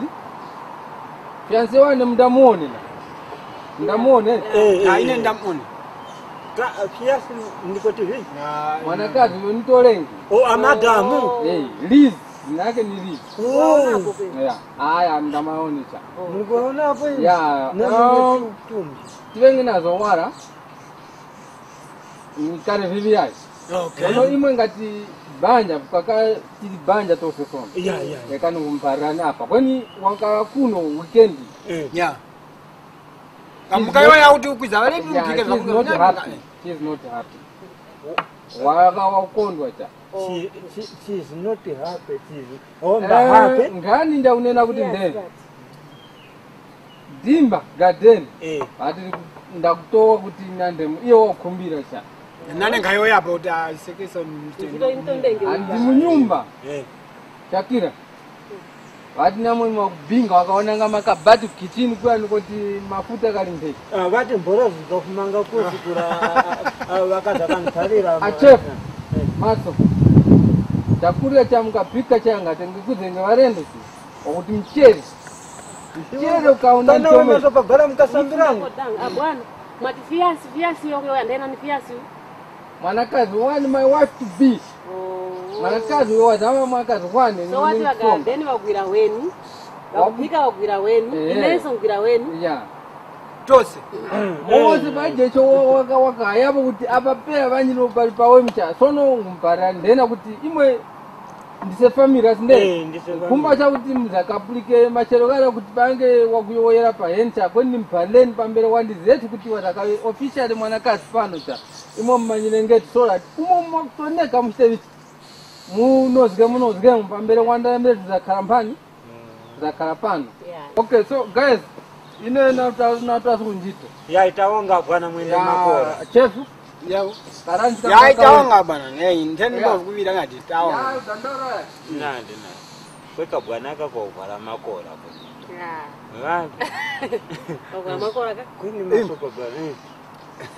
Fiancé wane mundamuone na. Mundamuone. Eh, eh, ah, ine ndamuone. Ka, fiancé ndiko T V. Mwanakazi uyo nitolengi. Oh, amadamu. Eh, Liz, zina lake ni Liz. Oh. Yeah. Aya, ndamaonesa. Mukuonapo ine? Yeah. Nazo um, chumi. Tivenge nazo wala. Ni kale vivi yayi. Okay. Ono imwe ngati banja, kukaka tili banja tose sono. Yeah, yeah, yeah. Lekani kumparani apa. Kweni wanga kuno weekend. Eh. Yeah. Kamukayoya kuti ukwiza ŵalevi. Yeah, mphike she's not happy. She's not happy. Waka wakondwa cha. She, she, she's not happy, she's, oh, eh, happy. Ngani ndakunena kuti, yes, nde. Dimba garden. Eh. Ati ndakutowa kuti nande iyo wakhumbira cha. Nane nkhayoyapo kuti asekesa mtende. Andi munyumba. Eh. Shakira. Ŵati namwe mwakubinga wakaonanga makabati ku kitchen kuya nukoti mafuta kali mphechi. Ah, ŵati mborozi zofumanga kusi kura, ah, ah, ŵakaza kanthalira. A chef, eh, maso. Chakurya cha mukapika changa tengekuze nge ŵalendo si. Wakuti mchere. Mchere ukaona. Kana mchomero. Wewe maso pabala mukasambirana. Ah, bwana. Mwati fiasi, fiasi yo kuyoya ndena ni fiasi. Mwanakazi, one my wife to be. Oh. Mwanakazi uyo wazama mwanakazi wane. So wati ŵagarden ŵagwira weni. Ŵakuphika ŵagwira weni. Eh. Ineso ngwira weni. Yeah. Tose. Mose paje cho waka waka yapo kuti apa peya vanyi no pali pawe mcha. Sono ngumpara ndena kuti imwe ndise family asinde. Eh, ndise family. Kumba chakuti muzakapulike machero gara kuti pange wakuyowoyera pa hencha kweni mphaleni pambere wandizeti kuti watakawe officially mwanakazi pano cha. Imwe mumanyire ngeti sola umo mwakutoneka muchite vichi. Munozge munozge pambere wandayambire tizakhala mphani. Tizakhala pano. Yeah. Okay, so guys, ine nata nata kunjito. Ya itawonga bwana mwene makora. Chef. Ya. Karanzi ya itawonga bwana. Hey, nteni mbo kuvira ngati tawonga. Ya dandora. Nandi na. Kweka bwana ka kwa uvala makora. Ya. Ngani. Kwa uvala makora ka? Kwini masoko bwana. Eh.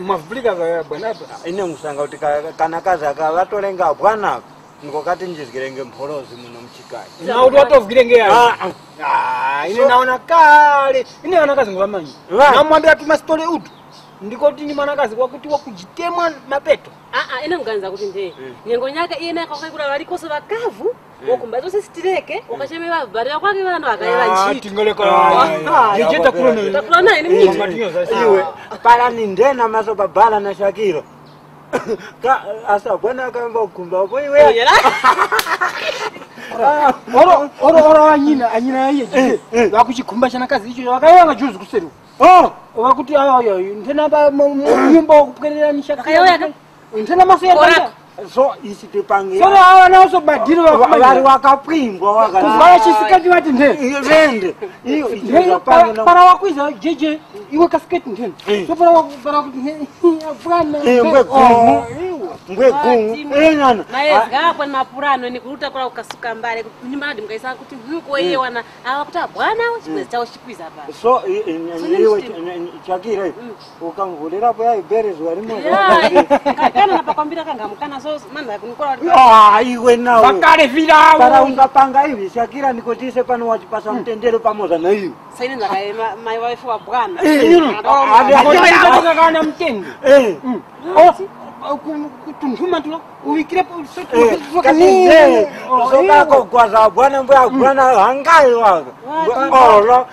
Mwavulika bwana apa. Ine ngusanga kuti ka- kana kazi aka ŵatolenga bwana ako, niko kati njizgirenge mpholozi muno mchikayi. Na kuti watovgirenge ya. Ah, ah. Ah, ine naona kale. Ine wana kazi ngwamanyi. Ŵa- Namwambira tu masitole utu. Ndiko kuti ni mwanakazi wakuti wakujitemwa mapeto. Aa, ine nganza kuti nde nyengo nyaka iye naye kwakaikula ŵalikoso ŵakavu, wakumba zose sitireke, wakacheme ŵabali ŵakwake ŵano akayeŵa ntchito. Tingoleka. Jejeta kuno. Takulana ine mnyita. Matinyo za iwe. Para ni ndena maso babala na shakiro. Ka asa bwana akamba kukumba opo iwe. Yera. Oro oro oro anyina anyina iye jije. Wakuchikhumba chana kazi icho wakayewa juzi kuseru. Oh, wakuti ayo ayo nthena pa mu- mu- nyumba wakupwerera ni shaka. Wakayoya ka? Nthena maso ya Ora. Tanga. So isi tipange. Solo awa nawo so badiri wa Vari wakapwimbwa wakala. Kuzwala chisikati wati nthe. Iyo vende. Iyo icho para para wakwiza jeje iwe kasiketi nthena. Eh. So para wa- para kuti nthena. Bwana. Eh, mbwe gumu. Mbwe gumu. Eh nana. Maezi gakwe mapurano ni kuruta kula ukasuka mbale kunyumba nadi mkaisa kuti nhuko iye wana awa kuti abwana awo chipwezi chawo chikwiza pa. So i- i- So iwe nini ch- ch- chakira iwe. Ukamvulirapo yayi berezi walimo. Kakana na pakwambira kanga mukana so manda kunikola wali. Ah, iwe nawe. Bakale virawo. Para ungapanga ivi shakira nikotise pano wachipasa mtendero pamoza na iwe. Saini ndakaye mai waifu wa bwana. Akana mtende. Eh. Kutunthuma tulo uwikirepo. Kati nde zokako gwaza bwana mbwa bwana hangayo waka. Olo.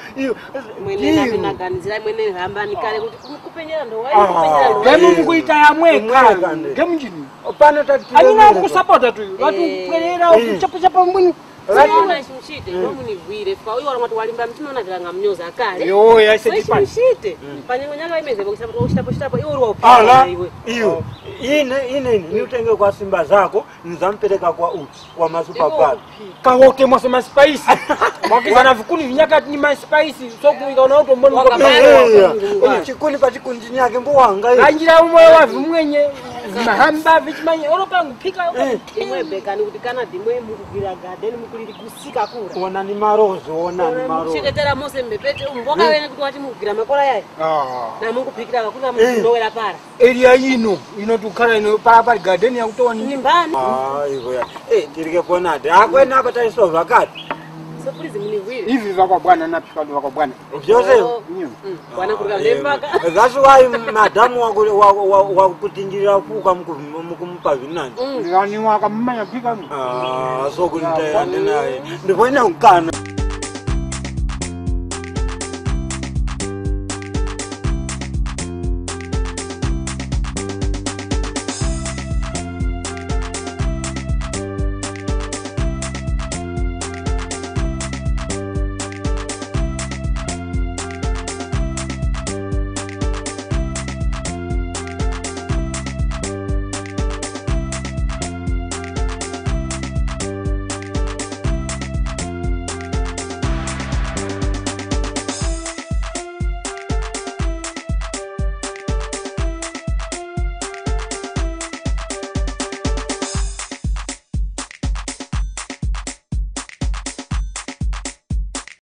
Mwene naganizira mwene hambani kale kuti kupenyera ndo wayi kupenyera ndo. Gemu mukuita ya mweka. Gemu njini. Pano tati. Anyina kusapota tu. Watu kwerera kuchapa chapa mbwini. Unaona ichi mchite ndo munivwire fika uyo wala mwati walimba mtima unavilanga mnyoza kale. Yo yase tipani. Mchite. Panyengo nyaka imeze bokisa kuchitapo chitapo iwe uri wa upala iwe. Iyo. Ine ine ine niutenge kwa simba zako nizampereka kwa uchi kwa masupa baba. Kawote mwase masipaisi. Mwakizana vikuni vinyakati ni masipaisi. Sokuika unauto mboni. Chikuni pa chikundi nyake mbo wanga. Kanjira umoyo wa vimwenye. Mahamba vichimanyi oro pangu phika. Imwe bekani kuti kana dimwe mukugwira garden mukuliri kusika kura. Ona ni marozo, ona ni marozo. Mucheketera mose mbepete umboka wene kuti wati mukugwira makora yayi. Ah. Na munguphikira kakuti munowera para. Area ino ino tukhala ino para pali garden ya kutowa ni. Nimbani. Ah, iko ya. Eh, tirike ponade. Akwena apa taisova kati. So please munivwire. Ivi vakwa bwana napi pali vakwa bwana. Joseph. Bwana kurika ndembaka. That's why madam wakukutinjirira kuka mukumupa vinani. Ndani wakamumanya pika. Ah, so kunitayande naye. Ndipo ine ukana.